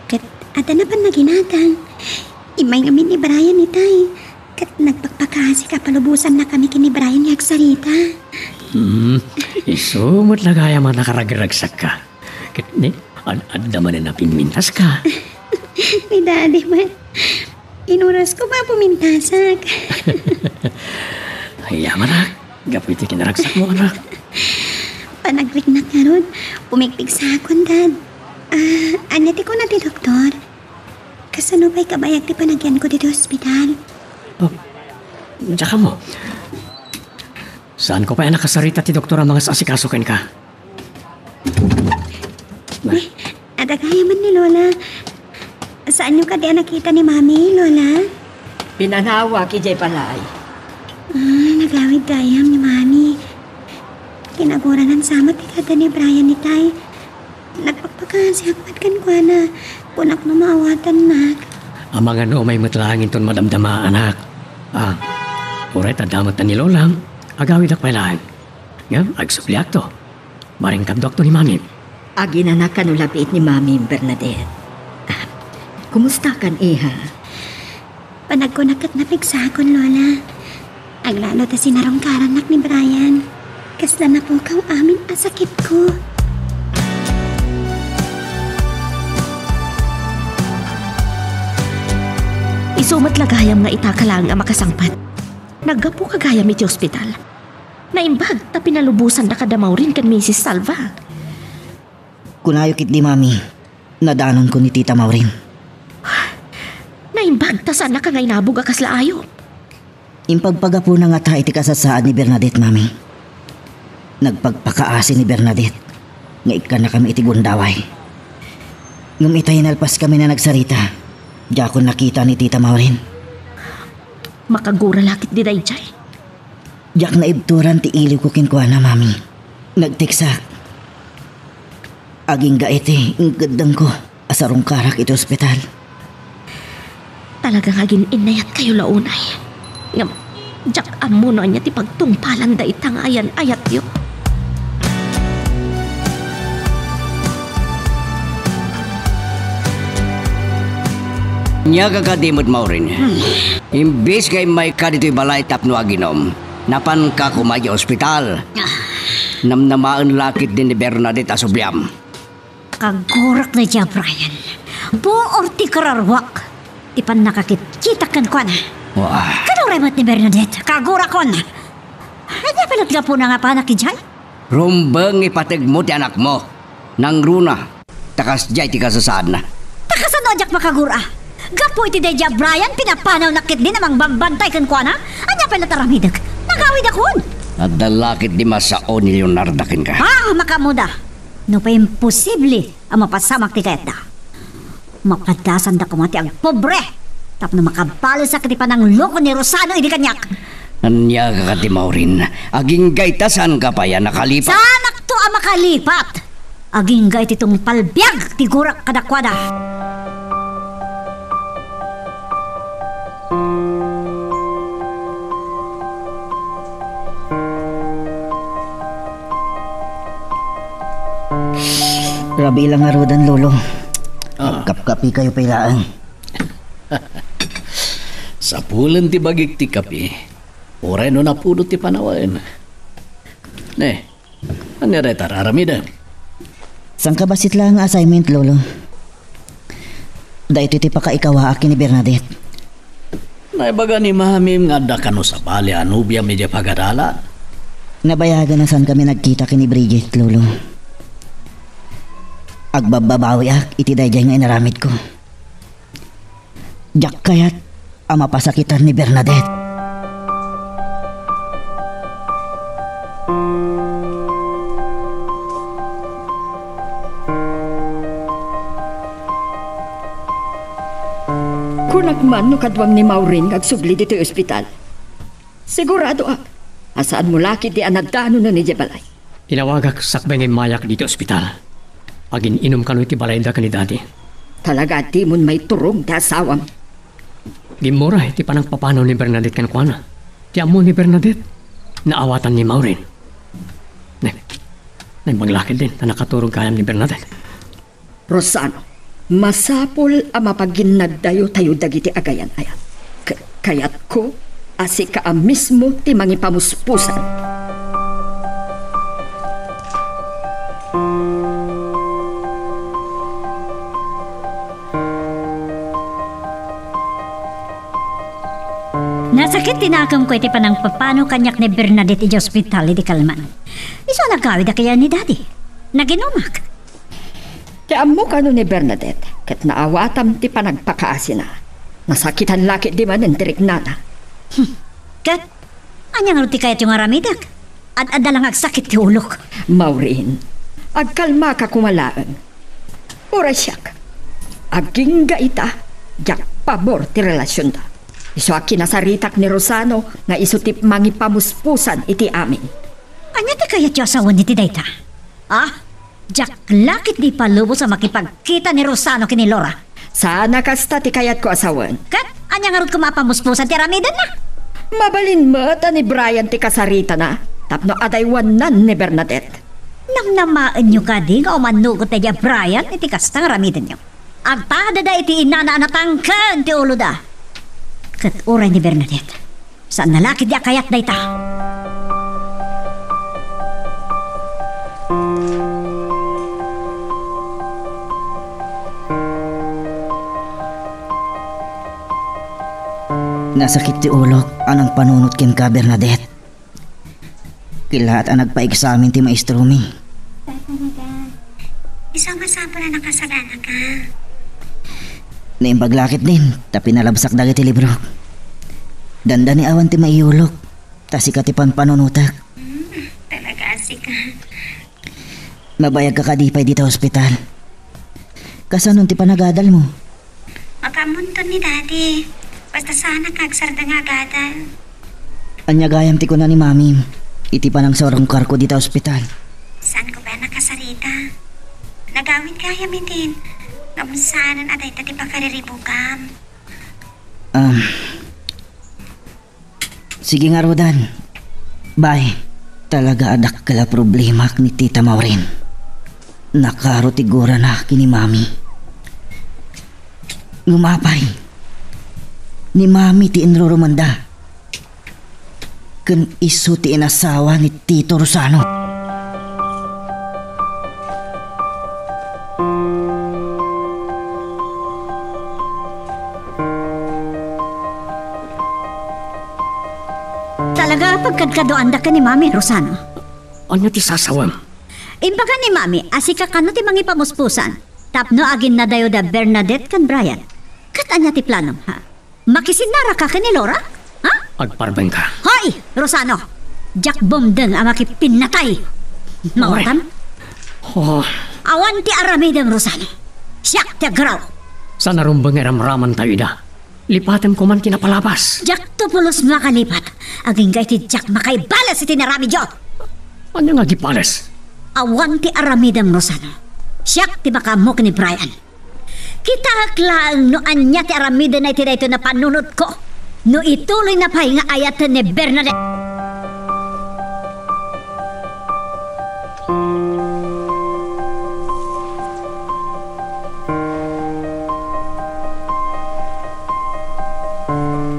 Ket adda na pannaginatang. Immay ngamin ni Brian itay. Ket nagpakpakasik a palubosannakami ken ni Brian nga agsarita. Hmm, isu met la gayam a nakaragragsakka. Ket ni, ad-, adda manen a pimmintaska. Ni Daddy met. Inurasko a pumintasak. Ay, anak. Gapu iti kinaragsakmo, anak. Panagriknak ngarud, pumigpigsakon, Dad. Ah, ania ti kuna ti doktor? Kasano pay kabayag ti panagyanko ditoy ospital? Oh, diak ammo. Saanko pay a nakasarita ti doktor a mangasasikaso kenka? Adda gayamen ni Lola. Saanyo kadi a nakita ni Mami, Lola? Pinanawak idiay balay. Ah, nagawid gayam ni Mami. Kinaguranan sa met ti kada ni Brian itay. Nagpakpakaasiak met kenkuana. Kunak no maawatannak. Amangan no umay met laeng inton madamdama, anak. Ah, uray ta adda met ni Lolang. Agawidak pay laeng. Ngem, agsubliakto. Maringkabduakto ni Mami. Aginana kano labiit ni Mami, Bernadette. Ah, kumustakan, iha? Panagkunak ket napigsakon, Lola. Aglalo ta sinarungkarannak ni Brian. Kasla napukaw amin a sakitko. Isu met la gayam nga ita ka laeng a makasangpet. Naggapu ka gayam iti ospital. Naimbag ta pinalubosanda kada Maureen ken Misis Salva. Kunayo ketdi, Mami, nadanonko ni Tita Maureen. Naimbag ta saannaka nga inabog a kasla ayup. Impagpagapuna ngata iti kasasaad ni Bernadette, Mami. Nagpagpakaasi ni Bernadette nga ikkannakami iti gundaway. Ngem itay nalpaskami a nagsarita, diakon nakita ni Tita Maureen. Makagura la ketdi daydiay. Diak naibturan ti iliwko kenkuana, Mami. Nagteksak. Agingga iti inkeddengko a sarungkarak iti ospital. Talaga nga agin-innayatkayo la unay. Ngem, diak ammo no ania ti pagtungpalan dayta nga ayan-ayatyo. Ania ka kadi met, Maureen? Hmm. Imbes nga immayka ditoy balay tapno aginom, napanka koma idiay ospital. Ah. Namnamaen la ketdi ni Bernadette a subliam. Kagurak daydiay, Brian. Puor ti kararuak ti pannakakitkitak kenkuana. Wah. Kaduray met ni Bernadette, kagurakon. Ania pay la ti gapuna nga apanak idiay? Rumbeng ipategmo ti anakmo. Nangruna, ta kasdiay ti kasasaadna. Ta kasano a diak makagura? Gapu iti daydiay a Brian, pinapanawnak ketdin a mangbambantay kenkuana? Ania pay la ti aramidek? Nagawidakon. Adda la ketdi a sao ni Leonarda kenka. Ah, makaammoda. Nupay imposible a mapasamak ti kayatda, mapadasanda koma ti agpobre tapno makabalesak iti panangloko ni Rosano idi kaniak. Ania ka kadi, Maureen? Agingga ita, saanka pay a nakalipat? Saanakto a makalipat! Agingga iti tungpal biag ti gurak kadakuada. Rabii la ngaruden, Lolo. Ah. Kapkapikayo pay laeng. Sapulen ti bagik ti kape, uray no napudot ti panawen. Ne, ania dayta aramidem? Sangkabassit laeng nga assignment, Lolo. Daytoy ti pakaikawaak ken ni Bernadette. Naibaga ni Mamim nga adda kano sabali a nobiam idiay pagadalan. Nabayagan a saankami nagkita ken ni Bridget, Lolo. Agbabbabawiak iti daydiay nga inaramidko. Diak kayat a mapasakitan ni Bernadette. Kunak man no kaduam ni Maureen nga agsubli ditoy ospital. Siguradoak a saanmo la ketdi a nadanonen idiay balay. Inawagak sakbay nga immayak ditoy ospital. Agin-inom kano iti balayda ken ni Daddy. Talaga a dimon maiturong ti asawam. Gimmura iti panangpapanaw ni Bernadette kenkuana. Ti ammo ni Bernadette, naawatan ni Maureen. Ne, naimbag la ketdin ta nakaturog gayam ni Bernadette. Rosano, masapul a mapaginnaddayo tayo dagiti agayan-ayan. K-, kayatko a sika a mismo ti mangipamuspusan. Nasakit ti nakemko iti panangpapano kaniak ni Bernadette idiay ospital idi kalman. Isu a nagawid a kayat ni Daddy. Naginumak. Ti ammo kano ni Bernadette, ket naawatam ti panagpakaasina. Nasakitan la ketdi manen ti riknana. Hmm. Ket, ania ngarud ti kayatyo nga aramidek? Ad-adda la nga agsakit ti ulok. Maureen, agkalmaka koma laeng. Uray siak, agingga ita Diak pabor ti relasionda. Isu a kinasaritak ni Rosano nga isu ti mangipamuspusan iti amin. Ania ti kayatyo a sawen iti dayta? Ah? Diak la ketdi ipalubos a makipagkita ni Rosano ken ni Laura. Saan a kasta ti kayatko a sawen. Ket ania ngarud koma a pamuspusan ti aramidenna? Mabalin met a ni Brian ti kasaritana tapno adaywannan ni Bernadette. Namnamaenyo kadi nga umanugot daydi a Brian iti kasta nga aramidenyo? Agtadada iti inana a natangken ti uloda. Ket uray ni Bernadette, saanna la ketdi a kayat dayta. Nasakit ti ulok a nangpanunot kenka, Bernadette. Kellaat a nagpa-eksamen ti maestromi. Tata, Dada. Isu a masapul a nakasaganaka. Naimbag la ketdin ta pinalabsak dagiti librok. Dandani awan ti maiyulok, ta sika ti panpanunotek. Hmm, talaga a sika. Mabayagka kadi pay dita ospital? Kasano ti panagadalmo? Makaammoenton ni Daddy. Basta saan a kagsarda nga agadal. Ania gayam ti kuna ni Mami iti panangsarungkarko dita ospital? Saanko pay a nakasarita. Nagawid gayam idin. Ngem saanen a dayta ti pakariribukam. Um, Sige ngaruden. Bye. Talaga a dakkel a problemak ni Tita Maureen. Nakaro ti gurana ken ni Mami. Ngem apay, ni Mami ti inrurumenda. Ken isu ti inasawa ni Tito Rosano. Talaga a pagkadkaduaanda ken ni Mami, Rosano? Ania ti sasawem? Imbaga ni Mami a sika kano ti mangipamuspusan tapno aginnadayo da Bernadette ken Brian. Ket ania ti planom, ha? Makisinnaraka ken ni Laura? Ha? Agparmengka. Hoy, Rosano! Diak bumdeng a makipinnatay. Mawatam? Oh. Awan ti aramidem, Rosano. Siak ti agraw. Saan a rumbeng nga iramramantayo ida. Lipatem koman ti napalabas. Diakto pulos makalipat agingga iti diak makaibales iti naramidyo. Ania nga agibales? Awan ti aramidem, Rosano. Siak ti makaammo ken ni Brian. Kitaek laeng no ania ti aramidenna iti daytoy a panunotko no ituloyna pay nga ayaten ni Bernadette.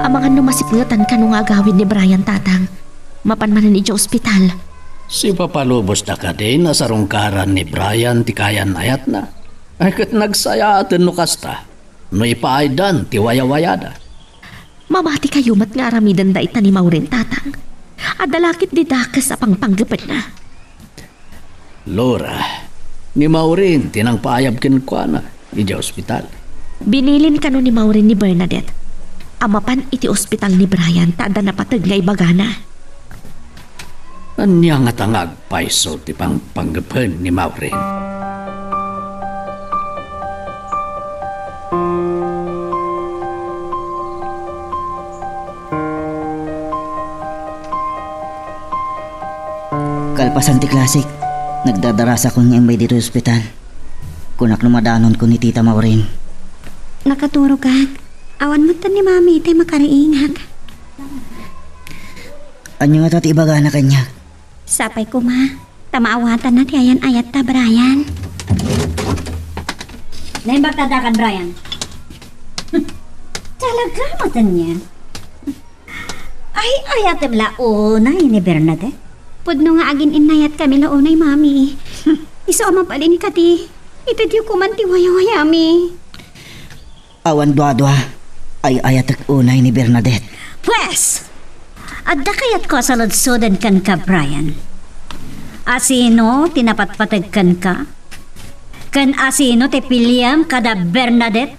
Amangan no masipngetan kano nga agawid ni Brian, Tatang. Mapan manen idiay ospital. Sipapalubosda kadi a sarungkaran ni Brian ti kayan-ayatna? Ay, ket nagsayaaten no kasta, no ipaaydan ti wayawayada. Mamatikayo met nga aramiden dayta ni Maureen, Tatang. Adda la ketdi dakes a pangpanggepenna. Laura, ni Maureen ti nangpaayab kenkuana idiay ospital. Binilin kano ni Maureen ni Bernadette a mapan iti ospital ni Brian ta adda napateg nga ibagana. Ania ngata nga agpayso ti pangpanggepen ni Maureen? Kalpasan ti klasek, nagdadarasakon nga immay ditoy ospital. Kunak no madanonko ni Tita Maureen. Nakaturogak. Awan metten ni Mami tay makariingak. Ania ngata ti ibagana kaniak? Sapay koma, ta maawatanna ti ayan-ayatta, Brian. Naimbag ta addakan, Brian. Talaga, maten niya. Ay, ayatem la unay ni Bernadette. Pudno nga agin-innayatkami la unay, Mami. Isu a mabalin kadi, itedyo koman ti wayawayami. Awan duadua, ay-ayatek unay ni Bernadette. Pues, adda kayatko a saludsoden kenka, Brian. Asino ti napatpateg kenka? Ken asino ti piliem kada Bernadette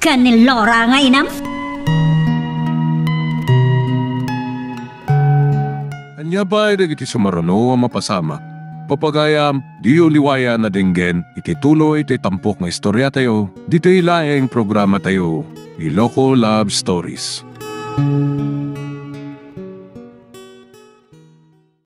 ken ni Laura nga inam? Ania pay dagiti sumaruno a mapasamak? Papagayam, diyo liwayan a denggen iti tuloy ti tampok nga istoriatayo, ditoy laeng programatayo, Iloko Love Stories.